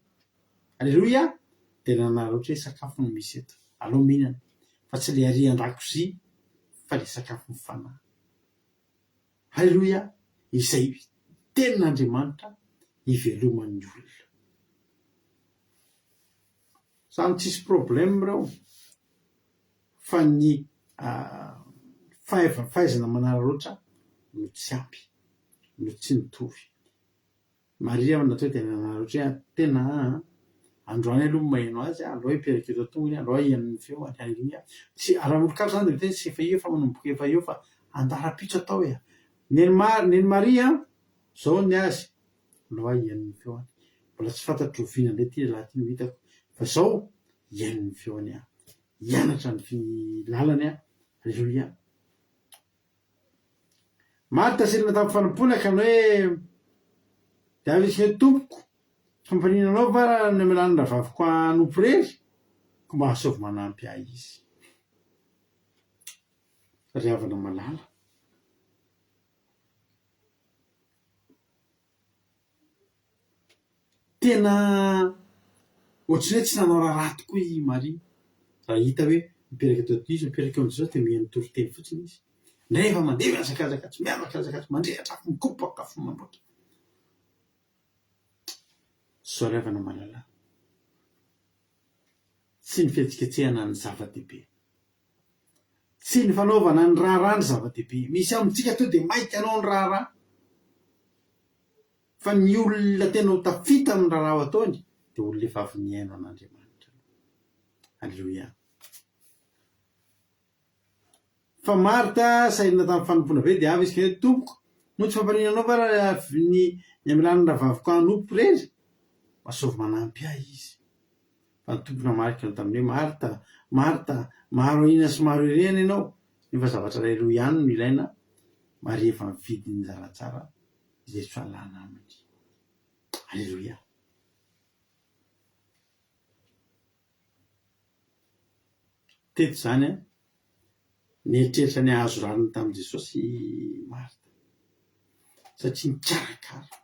Aleloia. Dia nanararaotra hoe sakafo no misy eto. Aleo mihinana. Fa tsy le ary an-dakozia fa le sakafon'ny fanahy. Haleloia! Izay tenin'Andriamanitra iveloman'ny olona. Samy tsisy problème ireo fa ny fahaizana manararaotra no tsy ampy, no tsy mitovy. Maria natao dia nanararaotra hoe tena aa, androany aloha no maheno azy, aleo hipetraka eto an-tongony, aleo haheno ny feony, haleloia. Tsy, raha olon-kafa izany dia miteny tsy efa io efa manomboka efa eo fa andara-pitso atao e. Neny Mar- Neny Maria an, izao ny azy, aleo haheno ny feony. Mbola tsy fantatro oviana indray ity lehilahy ity no hitako fa izao hihaino ny feony aho, hianatra ny fi- lalany aho, haleloia. Marta selina tamin'ny fanompoana ka ny hoe, Dia avy izy hoe, Tompoko, fampaniana anao va raha ny hamelana ny rahavaviko hanompo irery? Koa mba asaovy manampy ahy izy. Ry havana malala. Tena ohatran'ny hoe tsy nanao raharaha tokoa i Maria raha hita hoe mipetraka eto izy, mipetraka eo amin'i Jesosy dia mihaino toriteny fotsiny izy. Rehefa mandeha mihazakazaka tsy mihazakazaka tsy mandrehitra afo mikopaka afo mandroatra. Soa ry havana malala. Tsy ny fihetsiketsehana ny zava-dehibe. Tsy ny fanaovana ny raharaha ny zava-dehibe. Misy amintsika tonga dia maika hanao ny raharaha. Fa ny olona tena ho tafita amin'ny raharaha ho ataony dia olona efa avy nihaino an'Andriamanitra. Aleloia. Fa Marta sahirana tamin'ny fanompoana be dia avy izy ka hoe, Tompoko, moa tsy fampaninona anao va raha ny ny hamelan'ny rahavaviko hanompo irery? Asaovy manampy ahy izy. Fa ny Tompo namaly ka taminy hoe, Marta, Marta, maro ahiana sy maro irehana ianao, nefa zavatra iray roa ihany no ilaina, Maria efa nifidy ny zara tsara izay tsy alana aminy. Aleloia. Teto izany an. Nieritreritra ny hahazo rariny tamin'i Jesosy i Marta, satria nikarakara.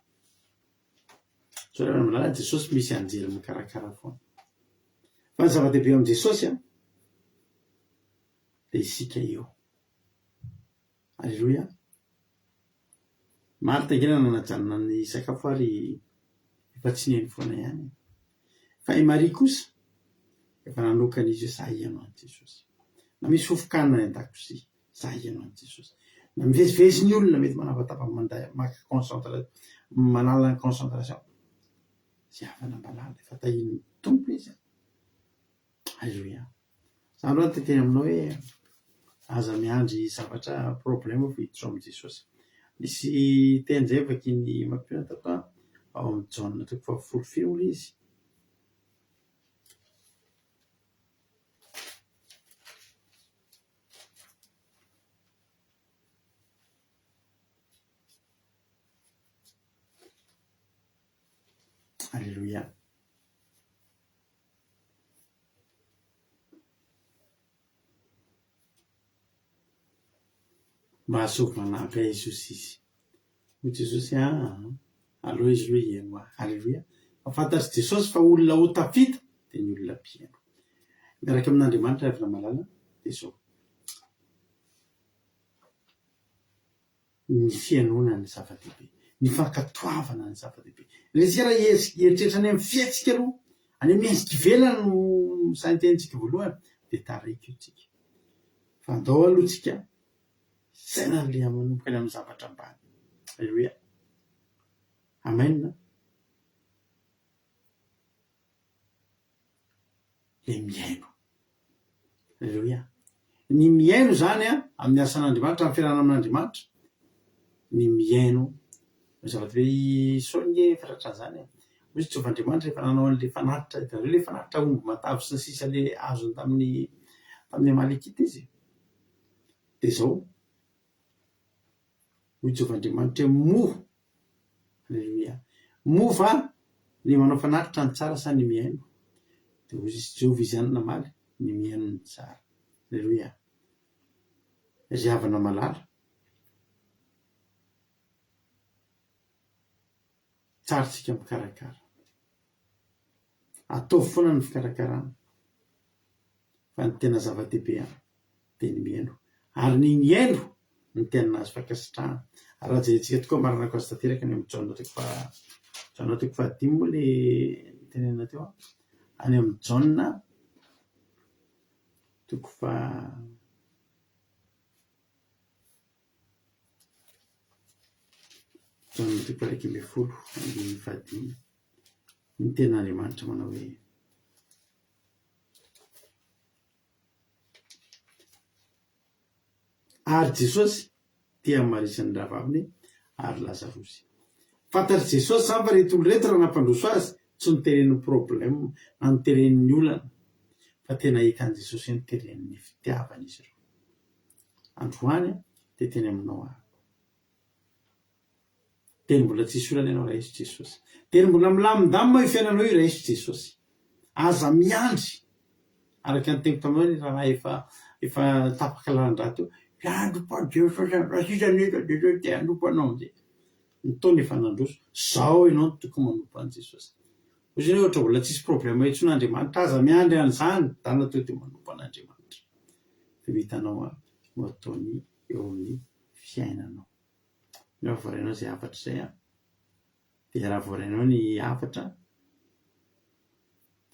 Sao raha milaza Jesosy misy anjely mikarakara foana. Fa ny zava-dehibe amin'i Jesosy an, dia isika eo. Aleloia. Marta ange nanajanona ny sakafo ary efa tsy nino foana ihany. Fa i Maria kosa efa nanokana izy hoe za hihaino an'i Jesosy. Na misy fofon-kanina any an-dakozia, za hihaino an'i Jesosy. Na mivezivezy ny olona mety manavatava manday maka concentra- manala ny concentration. Izay havana malala, efa tahian'ny Tompo izy. Aleloia. Za aloha te hiteny aminao hoe aza miandry zavatra problème vao hiditra ao amin'i Jesosy. Misy teny izay vakian'ny mpampianatra tato an, ao amin'ny Jaona toko fahafolo firy moa ilay izy? Aleloia. Mba asaivo manampy ahy Jesosy izy. Hoy Jesosy, Aa, aleo izy aloha hihaino ahy. Aleloia. Fa fantatr'i Jesosy fa olona ho tafita dia ny olona mpihaino. Miaraka amin'Andriamanitra ry havana malala dia izao. Ny fihainoana ny zava-dehibe, ny fankatoavana ny zava-dehibe. Ilay raha hieritreritra any amin'ny fihetsika aloha, any amin'ny endrika ivelany no saintenintsika voalohany dia taraiky eo tsika. Fa andao aloha tsika hisaina an'ilay manomboka any amin'ny zavatra ambany. Aleloia. Amen. Ilay mihaino. Aleloia. Ny mihaino izany an, amin'ny asan'Andriamanitra, amin'ny fiarahana amin'Andriamanitra, ny mihaino no zava-dehibe. I Saoly nge efa tratran'izany e. Hoy izy Jehovah Andriamanitra rehefa nanao an'ilay fanatitra, hitanareo ilay fanatitra omby matavy sy ny sisa ilay azony tamin'ny tamin'ny Amalekita izy. Dia izao, hoy Jehovah Andriamanitra hoe moa Aleloia. Moa va ny manao fanatitra ny tsara sa ny mihaino? Dia hoy izy, Jehovah izy ihany namaly, ny mihaino ny tsara. Aleloia. Ry havana malala, tsara isika mikarakara. Ataovy foana ny fikarakarana fa ny tena zava-dehibe dia ny mihaino. Ary ny mihaino no tena nahazo fankasitrahana. Ary raha jerentsika tokoa maranako azy tanteraka any amin'ny Jaona toko faha Jaona toko fahadimy moa ilay nitenenana teo an, any amin'ny Jaona toko faha Jaona toko faha-11 andininy fahadimy. Ny tenin'Andriamanitra manao hoe. Ary Jesosy tia an'i Maria sy ny rahavaviny ary Lazarosy. Fantatr'i Jesosy izany fa ireto olona ireto raha nampandroso azy tsy noteren'ny problème na noteren'ny olana fa tena hitan'i Jesosy hoe noteren'ny fitiavana izy ireo. Androany dia teny aminao aho. Teny mbola tsisy olana ianao raiso Jesosy. Teny mbola milamindamina io fiainanao io raiso Jesosy. Aza miandry. Araka ny teniko taminao ny raharaha efa efa tapaka lalan-drà teo. Hiandry pa Jesosy raha sisa ny eto Jesosy te hanompo anao amizay. Ny taona efa nandroso. Zao ianao no tokony manompo an'i Jesosy. Hoy izy ohatra mbola tsisy problème intsony Andriamanitra. Aza miandry an'izany. Dana teo dia manompo an'Andriamanitra. Dia ho hitanao no ataony eo amin'ny fiainanao. Raha voarainao izay hafatra izay an, dia raha voarainao ny hafatra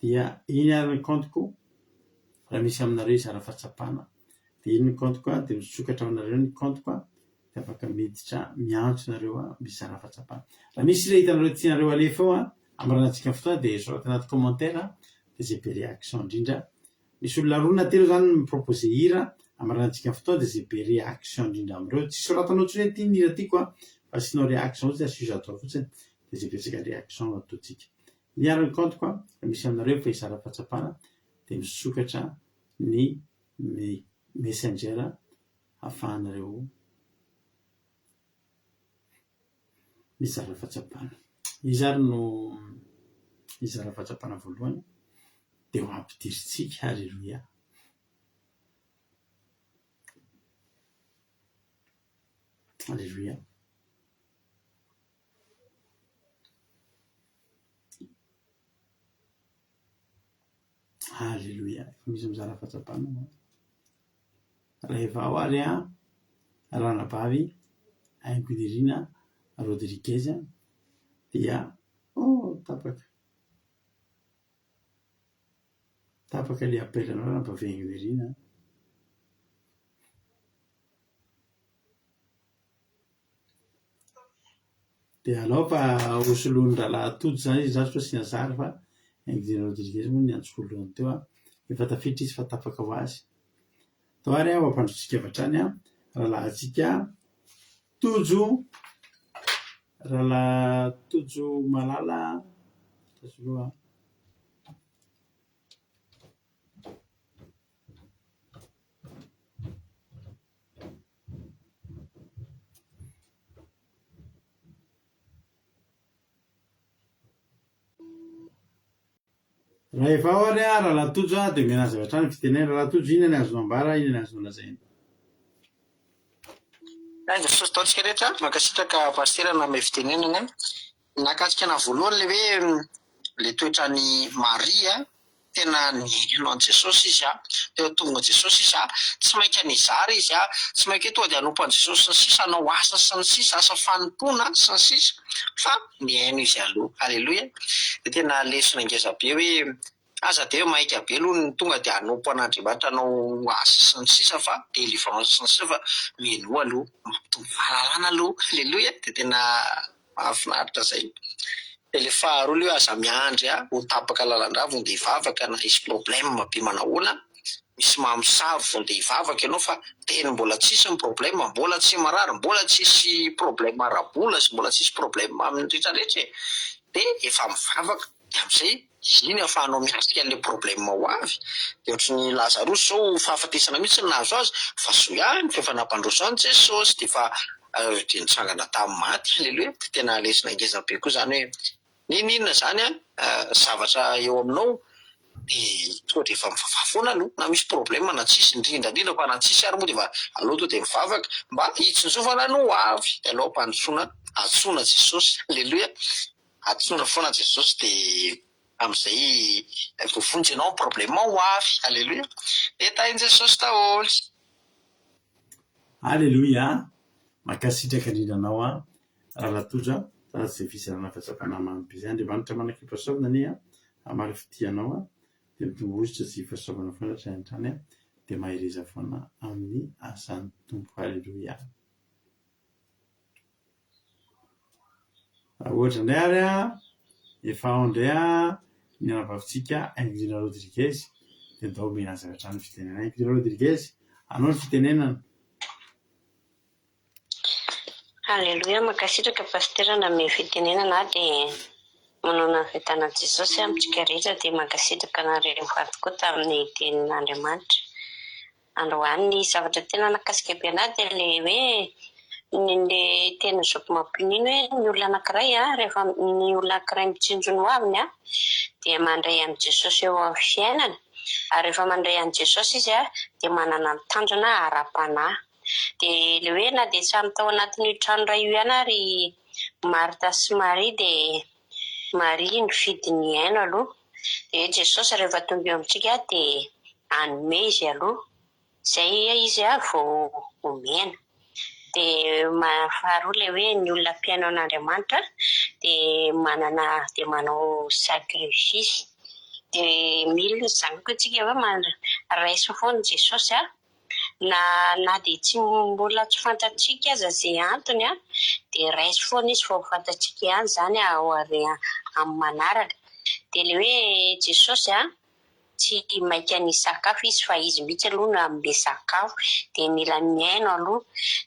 dia iny ary ny kaontiko, raha misy aminareo hizara fahatsapana dia iny ny kaontiko an, dia misokatra ho anareo ny kaontiko an, dia afaka miditra miantso nareo an, mizara fahatsapana. Raha misy ilay hitanareo tianareo alefa eo an, hamaranantsika ny fotoana dia soraty anaty commentaire dia izay be réaction indrindra Misy olona roa na telo zany mi-proposer hira hamaranantsika ny fotoana dia izay be réaction indrindra amin'ireo, tsy soratanao intsony hoe ity ny hira tiako an, fa asianao réaction fotsiny, asio j'adore fotsiny dia izay betsaka réaction no ataontsika. Ny ary ny compte-ko an, raha misy aminareo efa hizara fahatsapana dia misokatra ny messenger ahafahanareo Mizara fahatsapana. Iza ary no hizara fahatsapana voalohany? Dia ho ampidirintsika, Aleloia. Aleloia. Aleloia. Efa misy mizara fahatsapana moa. Raha ao ary an, ranabavy Haingonirina Rodriguez dia oh tapaka. Tapaka ilay appel anao ranabavy Haingonirina an. Dia alao fa ho soloin'ny rahalahy Tojo izany izy, za sao asiana sary fa Haingonirina Rodriguez moa no niantso voalohany teo an. Efa tafiditra izy fa tapaka ho azy. Atao ary ho ampandrosotsika avy hatrany an, rahalahintsika Tojo, rahalahy Tojo Malala, soloa. Raha efa ao ary an, Rahalahy Tojo an, dia omena azy avy hatrany ny fitenenana. Rahalahy Tojo, inona ny azonao ambara, inona ny azonao lazaina? Haingo Jesosy daholo tsika rehetra, mankasitraka Pasitera nanome fitenenana. Nahakasika anah voalohany le hoe le toetran'i Maria tena nihaino an'i Jesosy izy a, teo an-tongon'i Jesosy izy a, tsy mainka nizara izy a, tsy mainka hoe tonga dia hanompo an'i Jesosy sy ny sisa, hanao asa sy ny sisa, asa fanompoana sy ny sisa fa nihaino izy aloha. Aleloia. Dia tena lesona ngeza be hoe aza dia hoe maika be aloha ny tonga dia hanompo an'Andriamanitra hanao asa sy ny sisa fa délivrance sy ny sisa fa minoa aloha, mampitombo fahalalana aloha. Aleloia. Dia tena Mahafinaritra zay. Dia le faharoa le hoe aza miandry ho tapaka lalandava vao ndeha hivavaka na hisy problème be manahoana, misy mamosavy vao ndeha hivavaka ianao fa teny mbola tsisy ny problème, mbola tsy marary, mbola tsisy problème ara-bola sy mbola tsisy problème amin'ny rehetra rehetra e! Dia efa mivavaka. Dia amin'izay iny ahafahanao miatrika an'ilay problème ho avy. Dia ohatry ny Lazarosy izao fahafatesana mihitsy no nahazo azy fa soa ihany fa efa nampandroso an'i Jesosy dia efa dia nitsangana tamin'ny maty. Aleloia. Dia tena lesona ngeza be koa izany hoe n'inon'inona izany an zavatra eo aminao dia tonga dia efa mivavaha foana aloha na misy problème na tsisy, indrindra indrindra fa na tsisy ary moa dia efa aleo tonga dia mivavaka mba hitsinjovana ny ho avy. Dia aleo ampandrosoana antsoina Jesosy. Aleloia. Antsoina foana Jesosy dia amin'izay voavonjy ianao ny problème ho avy. Alléluia. Dia tahin'i Jesosy daholo. Alléluia! Mankasitraka indrindra anao an Rahalahy Tojo a! Tsara izay fizarana fahatsapana mamy be izay. Andriamanitra manak'I-pahasoavana anie an, hamaly fitia anao an, dia mitombo hosotra sy fahasoavana foana hatrany hatrany an, dia mahereza foana amin'ny asan'ny Tompo. Alléluia! Raha ohatra indray ary an, efa ao indray an ny anabavintsika Haingonirina Rodriguez dia ndao omena azy avy hatrany ny fitenenana. Haingonirina Rodriguez, anao ny fitenenana. Aleloia, mankasitraka Pasitera nanome fitenenana ahy dia manoana ny fiadanan'i Jesosy amintsika rehetra dia mankasitraka anareo mivady koa tamin'ny tenin'Andriamanitra. Androany ny zavatra tena nakasika be anah dia le hoe ny le tenin'i zoky mampinono hoe ny olona anakiray an rehefa ny olona anakiray mitsinjo ny hoaviny an dia mandray an'i Jesosy eo amin'ny fiainany ary rehefa mandray an'i Jesosy izy an dia manana ny tanjona ara-panahy dia le hoe na dia samy tao anatin'io trano iray io ihany ary i Martha sy Maria dia Maria nifidy ny haino aloha dia hoe Jesosy rehefa tonga eo amintsika dia hanome izy aloha izay izy vao omena. Dia faharoa ilay hoe ny olona mpihaino an'Andriamanitra dia manana dia manao sacrifice. Dia mila izany koa isika hoe raiso foana Jesosy Na na dia tsy mbola tsy fantatsika aza izay antony an, dia raiso foana izy fa ho fantatsika ihany izany aorian amin'ny manaraka. Dia ilay hoe Jesosy an, tsy maika ny hisakafo izy fa izy mihitsy aloha no hanome sakafo, dia mila mihaino aloha.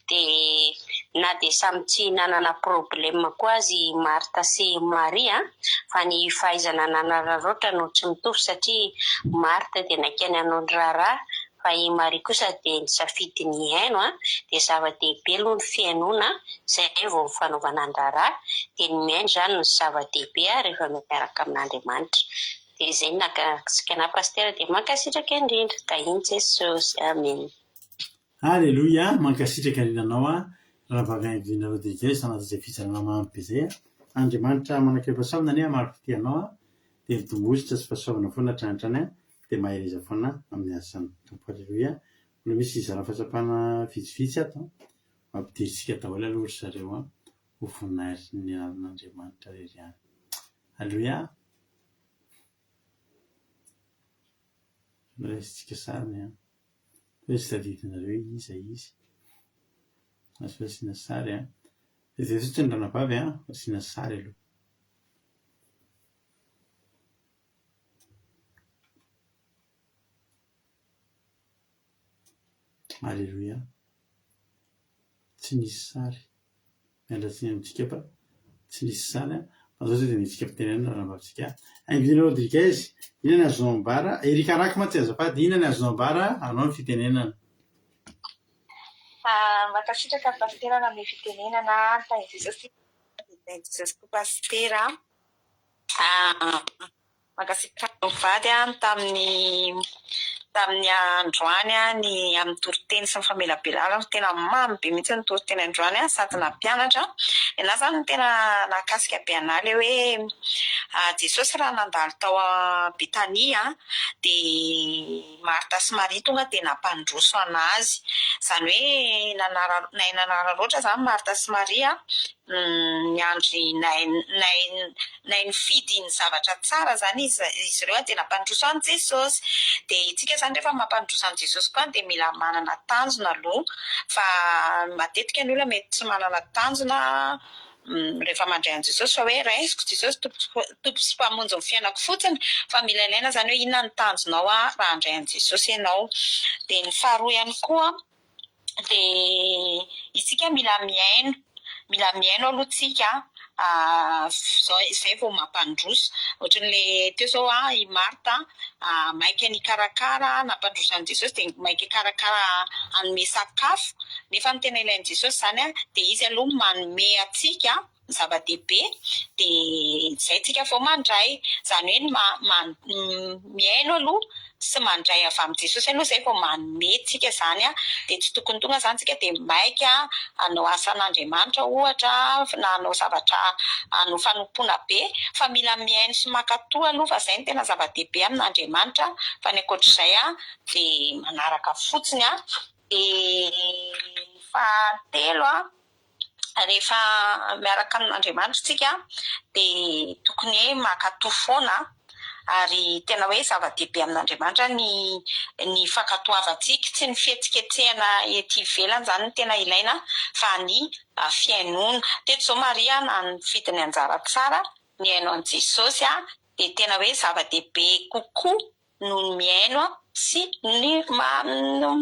Dia na dia samy tsy nanana problème koa aza i Martha sy i Maria an, fa ny fahaizana nanararaotra no tsy mitovy satria Martha dia naika ny hanao ny raharaha fa i Maria kosa dia nisafidy ny hihaino an, dia zava-dehibe aloha ny fihainoana izay vao ny fanaovana ny raharaha, dia ny mihaino izany no zava-dehibe rehefa miaraka amin'Andriamanitra. Dia izay no nahakasika anah Pasitera dia mankasitraka indrindra. Tahin'i Jesosy. Amen. Aleloia, mankasitraka indrindra anao an. Rahavavy Angelina Rodriguez anatin'izay fizarana mamy be izay. Andriamanitra manan-kerim-pahasoavana anie hamaly fitia anao dia mitombozotra sy fahasoavana foana hatrany hatrany dia mahereza foana amin'ny asan'ny Tompo. Aleloia. Mbola misy fizarana fahatsapana vitsivitsy ato. Ampidirintsika daholo aloha ry zareo an, ho voninahitry ny anaran'Andriamanitra irery ihany. Aleloia. Raisintsika sary an. Hoe tsy tadidinareo hoe iza izy. Asio asiana sary an. Vetivety fotsiny ranabavy an, asiana sary aloha. Aleloia. Tsy nisy sary. Miala tsiny amintsika fa tsy nisy sary an. Fa zao dia omentsika fitenenana rahavavintsika. Angelina Rodriguez, inona ny azonao ambara? Eric Araki mantsy azafady, inona ny azonao ambara anao ny fitenenana? Mankasitraka Pasitera nanome fitenenana, tahin'i Jesosy tahin'i Jesosy koa Pasitera. Mankasitraka mivady tamin'ny tamin'ny androany ny amin'ny toriteny sy ny famelabelarana fa tena mamy be mihitsy ny toriteny androany sady nampianatra. Ny anah izany no tena nahakasika be anah ilay hoe Jesosy raha nandalo tao Betania dia Marta sy Maria tonga dia nampandroso an'azy. Izany hoe nanara- nahay nanararaotra izany Marta sy Maria, niandry nahay nahay nahay nifidy ny zavatra tsara izany izy izy ireo dia nampandroso an'i Jesosy. Dia isika izany rehefa mampandroso an'i Jesosy koa dia mila manana tanjona aloha fa matetika ny olona mety tsy manana tanjona rehefa mandray an'i Jesosy fa hoe raisiko Jesosy Tompo sy Mpamonjy ny fiainako fotsiny fa mila ilaina izany hoe inona ny tanjonao raha handray an'i Jesosy ianao. Dia ny faharoa ihany koa dia isika mila mihaino, mila mihaino aloha tsika izay vao mampandroso. Ohatran'ilay teo izao i Martha maika nikarakara nampandroso an'i Jesosy dia maika hikarakara hanome sakafo nefa ny tena ilain'i Jesosy izany dia izy aloha manome antsika ny zava-dehibe dia izay tsika vao mandray, izany hoe ny mihaino aloha sy mandray avy amin'i Jesosy aloha izay vao manome tsika izany dia tsy tokony tonga izany tsika dia maika hanao asan'Andriamanitra ohatra na hanao zavatra hanao fanompoana be fa mila mihaino sy mankatò aloha fa izay no tena zava-dehibe amin'Andriamanitra fa ny ankoatr'izay dia manaraka fotsiny dia ny fahatelo rehefa miaraka amin'Andriamanitra isika dia tokony hoe mankatò foana ary tena hoe zava-dehibe amin'Andriamanitra ny ny fankatoavantsika, tsy ny fihetsiketsehana ety ivelany izany no tena ilaina fa ny fihainoana. Teto izao Maria nifidy ny anjara tsara, nihaino an'i Jesosy dia tena hoe zava-dehibe kokoa noho ny mihaino sy ny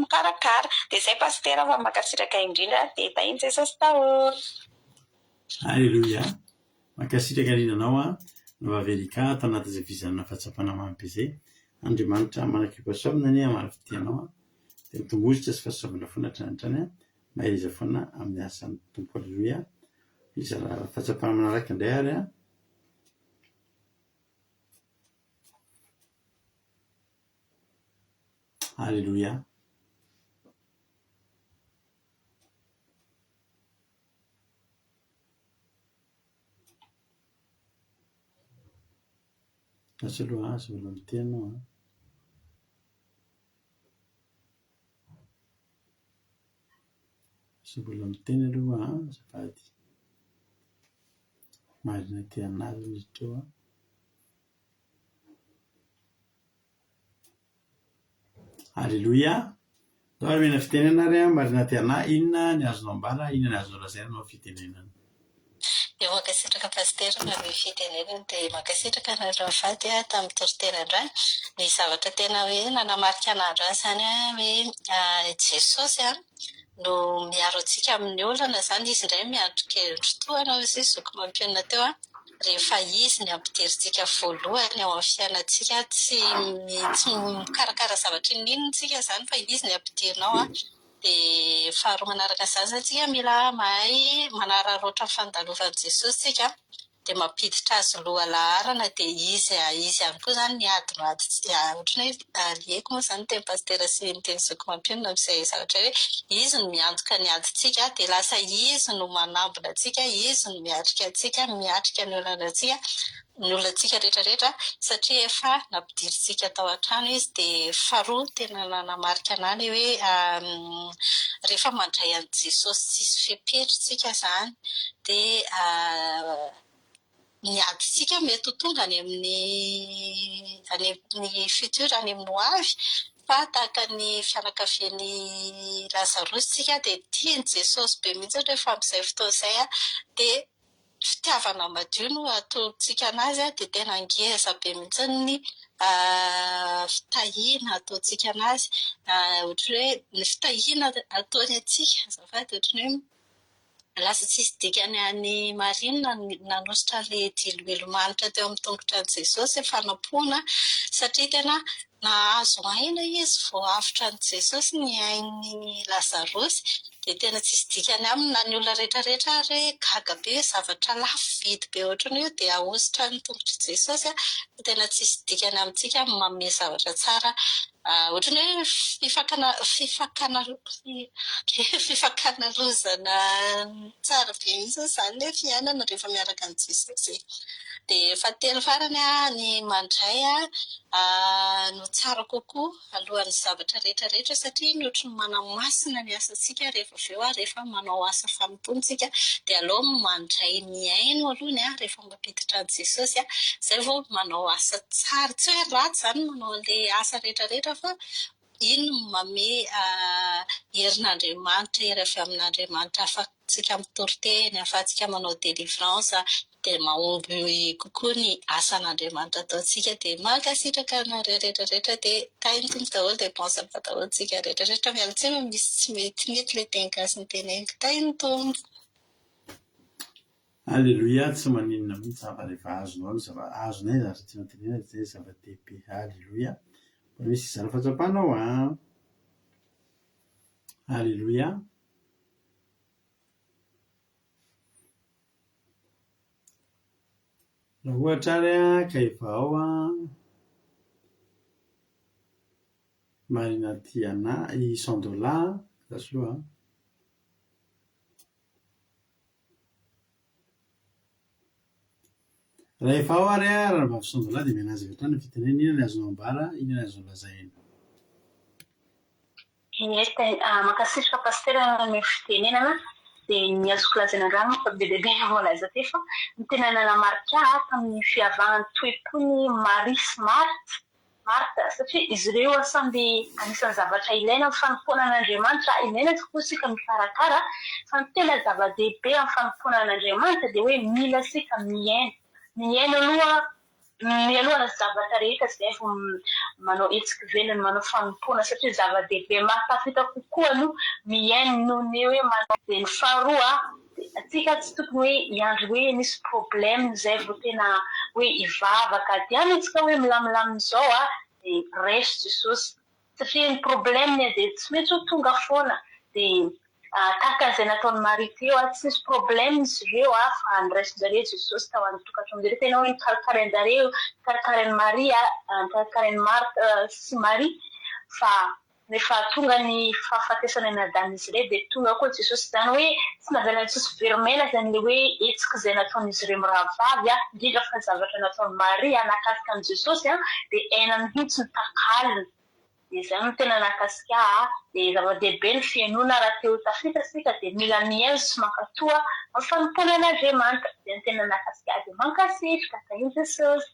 mikarakara. Dia izay Pasitera fa mankasitraka indrindra dia tahin'i Jesosy daholo. Alléluia! Mankasitraka indrindra anao an, Vavy Erika, ato anatin'izay fizarana fahatsapana mamy be izay. Andriamanitra manak'io-pahasoavana anie hamaly fitia anao an. Dia mitombozotra sy fahasoavana foana hatrany hatrany an. Mahereza foana amin'ny asan'ny Tompo. Alléluia! Hizara fahatsapana manaraka indray ary an. Aleloia. Lasa aloha aza mbola miteny ianao an. Tsy mbola miteny aloha an, azafady. Marina aty an'alina izy teo an. Aleloia! Ndao ary omena fitenenana ary an, Marina aty anà, inona ny azonao ambara, inona ny azonao lazaina hanao fitenenana? Dia mankasitraka Pasitera nanome fitenenana, dia mankasitraka anareo mivady tamin'ny toriteny androany. Ny zavatra tena hoe nanamarika anah androany izany hoe Jesosy no miaro antsika amin'ny olana izany, Izy indray miandry kendry-tohana hoy izy zoky mampionona teo rehefa Izy no ampidirintsika voalohany ao amin'ny fiainantsika, tsy tsy mikarakara zavatra inoninona isika izany fa Izy no ampidirina ao. Dia faharoa manaraka an'izany izany isika mila mahay manararaotra ny fandalovan'i Jesosy isika. dia mampiditra azy lohalaharana dia izy izy ihany koa izany miady no ady ohatran'ny hoe lieko moa izany ny teny pasitera sy ny teny zoky mampionona amin'izay zavatra hoe izy no miantoka ny adintsika dia lasa izy no manambina antsika, izy no miatrika antsika, miatrika ny olanantsika, ny olantsika rehetra rehetra satria efa nampidirintsika tao an-trano izy dia faharoa tena nanamarika anah ilay hoe rehefa mandray an'i Jesosy tsisy fepetra tsika izany dia ny adintsika mety ho tonga any amin'ny any amin'ny futur any amin'ny ho avy fa tahaka ny fianakavian'i Lazarosy tsika dia tian'i Jesosy be mihitsy rehefa amin'izay fotoana izay dia fitiavana madio no atolotsika anazy dia tena ngeza be mihitsy ny fitahiana ataontsika anazy. Ohatran'ny hoe ny fitahiana ataony antsika azafady ohatran'ny hoe lasa tsisy dikany an'i Maria ny nanosotra an'ilay diloilo manitra teo amin'ny tongotra an'i Jesosy fanampoana satria tena nahazo aina izy vao avotra an'i Jesosy ny ain'i Lazarosy dia tena tsisy dikany aminy na ny olona rehetra rehetra ary hoe gaga be hoe zavatra lafo vidy be ohatran'io dia ahosotra ny tongotr'i Jesosy fa tena tsisy dikany amintsika ny manome zavatra tsara ohatran'ny hoe fifakana fifakana fifakanalozana tsara be mihitsy izany ilay fiainana rehefa miaraka amin'i Jesosy e. Dia fahatelo farany ny mandray no tsara kokoa alohan'ny zavatra rehetra rehetra satria iny ohatry ny manamasina ny asantsika rehefa avy eo rehefa manao asa fanompoana isika dia aleo mandray mihaino aloha ny rehefa mampiditra an'i Jesosy izay vao manao asa tsara, tsy hoe ratsy izany manao an'ilay asa rehetra rehetra fa iny no manome herin'Andriamanitra, hery avy amin'Andriamanitra ahafahantsika mitory teny, ahafahantsika manao délivrance dia mahomby kokoa ny asan'Andriamanitra ataontsika dia mankasitraka anareo rehetra rehetra dia tahin'ny Tompo daholo dia bon sabbat daholo tsika rehetra rehetra miala tsiny fa misy tsy metimety ilay teny gasy noteneniko tahin'ny Tompo. Aleloia tsy maninona mihitsy zany fa rehefa azonao ny zava azonay ny zavatra tianao tenenina dia zay zava-dehibe aleloia mbola misy hizara fahatsapana ao an aleloia Raha ohatra ary an ka efa ao an Marina Tiana i Sandola an, lasa aloha an. Raha efa ao ary an Ranabavy Sandola dia mianazy avy hatrany ny fitenenana, inona ny azonao ambara, inona ny azonao lazaina? Ie, mankasitraka Pasitera nanome fitenenana, dia ny azoko lazaina androany moa fa be dia be ny voalaza teo fa ny tena nanamarika ahy tamin'ny fihavanan'ny toe-pon'i Maria sy Marthe, Martha, satria izy ireo samby anisan'ny zavatra ilaina amin'ny fanompoana an'Andriamanitra, ilaina tokoa isika mikarakara fa ny tena zava-dehibe amin'ny fanompoana an'Andriamanitra dia hoe mila isika mihaino, mihaino aloha Mialoha ny zavatra rehetra izay vao manao hetsika ivelany, manao fanompoana satria zava-dehibe mahatafita kokoa aloha mihaino noho ny hoe manao. Dia ny faharoa, antsika tsy tokony hoe hiandry hoe misy problème izay vao tena hoe hivavaka. Dia any antsika hoe milamilamina izao dia raiso Jesosy. Satria ny problème dia tsy maintsy ho tonga foana. Dia tahaka an'izay nataon'i Maria teo, tsy nisy problème izy ireo fa noraisin-jareo Jesosy tao an-tokantranon'jareo. Tena hoe nokarakarain-jareo, nokarakarain'i Maria, nokarakarain'i Marthe sy Maria. Fa rehefa tonga ny fahafatesana ny adalan'izy ireo dia tonga koa Jesosy. Izany hoe tsy navelan'i Jesosy very maina izany ilay hoe hetsika izay nataon'izy ireo mirahavavy, indrindra fa ny zavatra nataon'i Maria nahakasika an'i Jesosy dia aina mihitsy no takalony. Dia izay no tena nahakasika ahy. Dia zava-dehibe ny fihainoana raha te ho tafita isika dia mila mihaino sy mankatoa amin'ny fanompoana an'Andriamanitra. Izay no tena nahakasika ahy. Dia mankasitraka. Tahin'i Jesosy.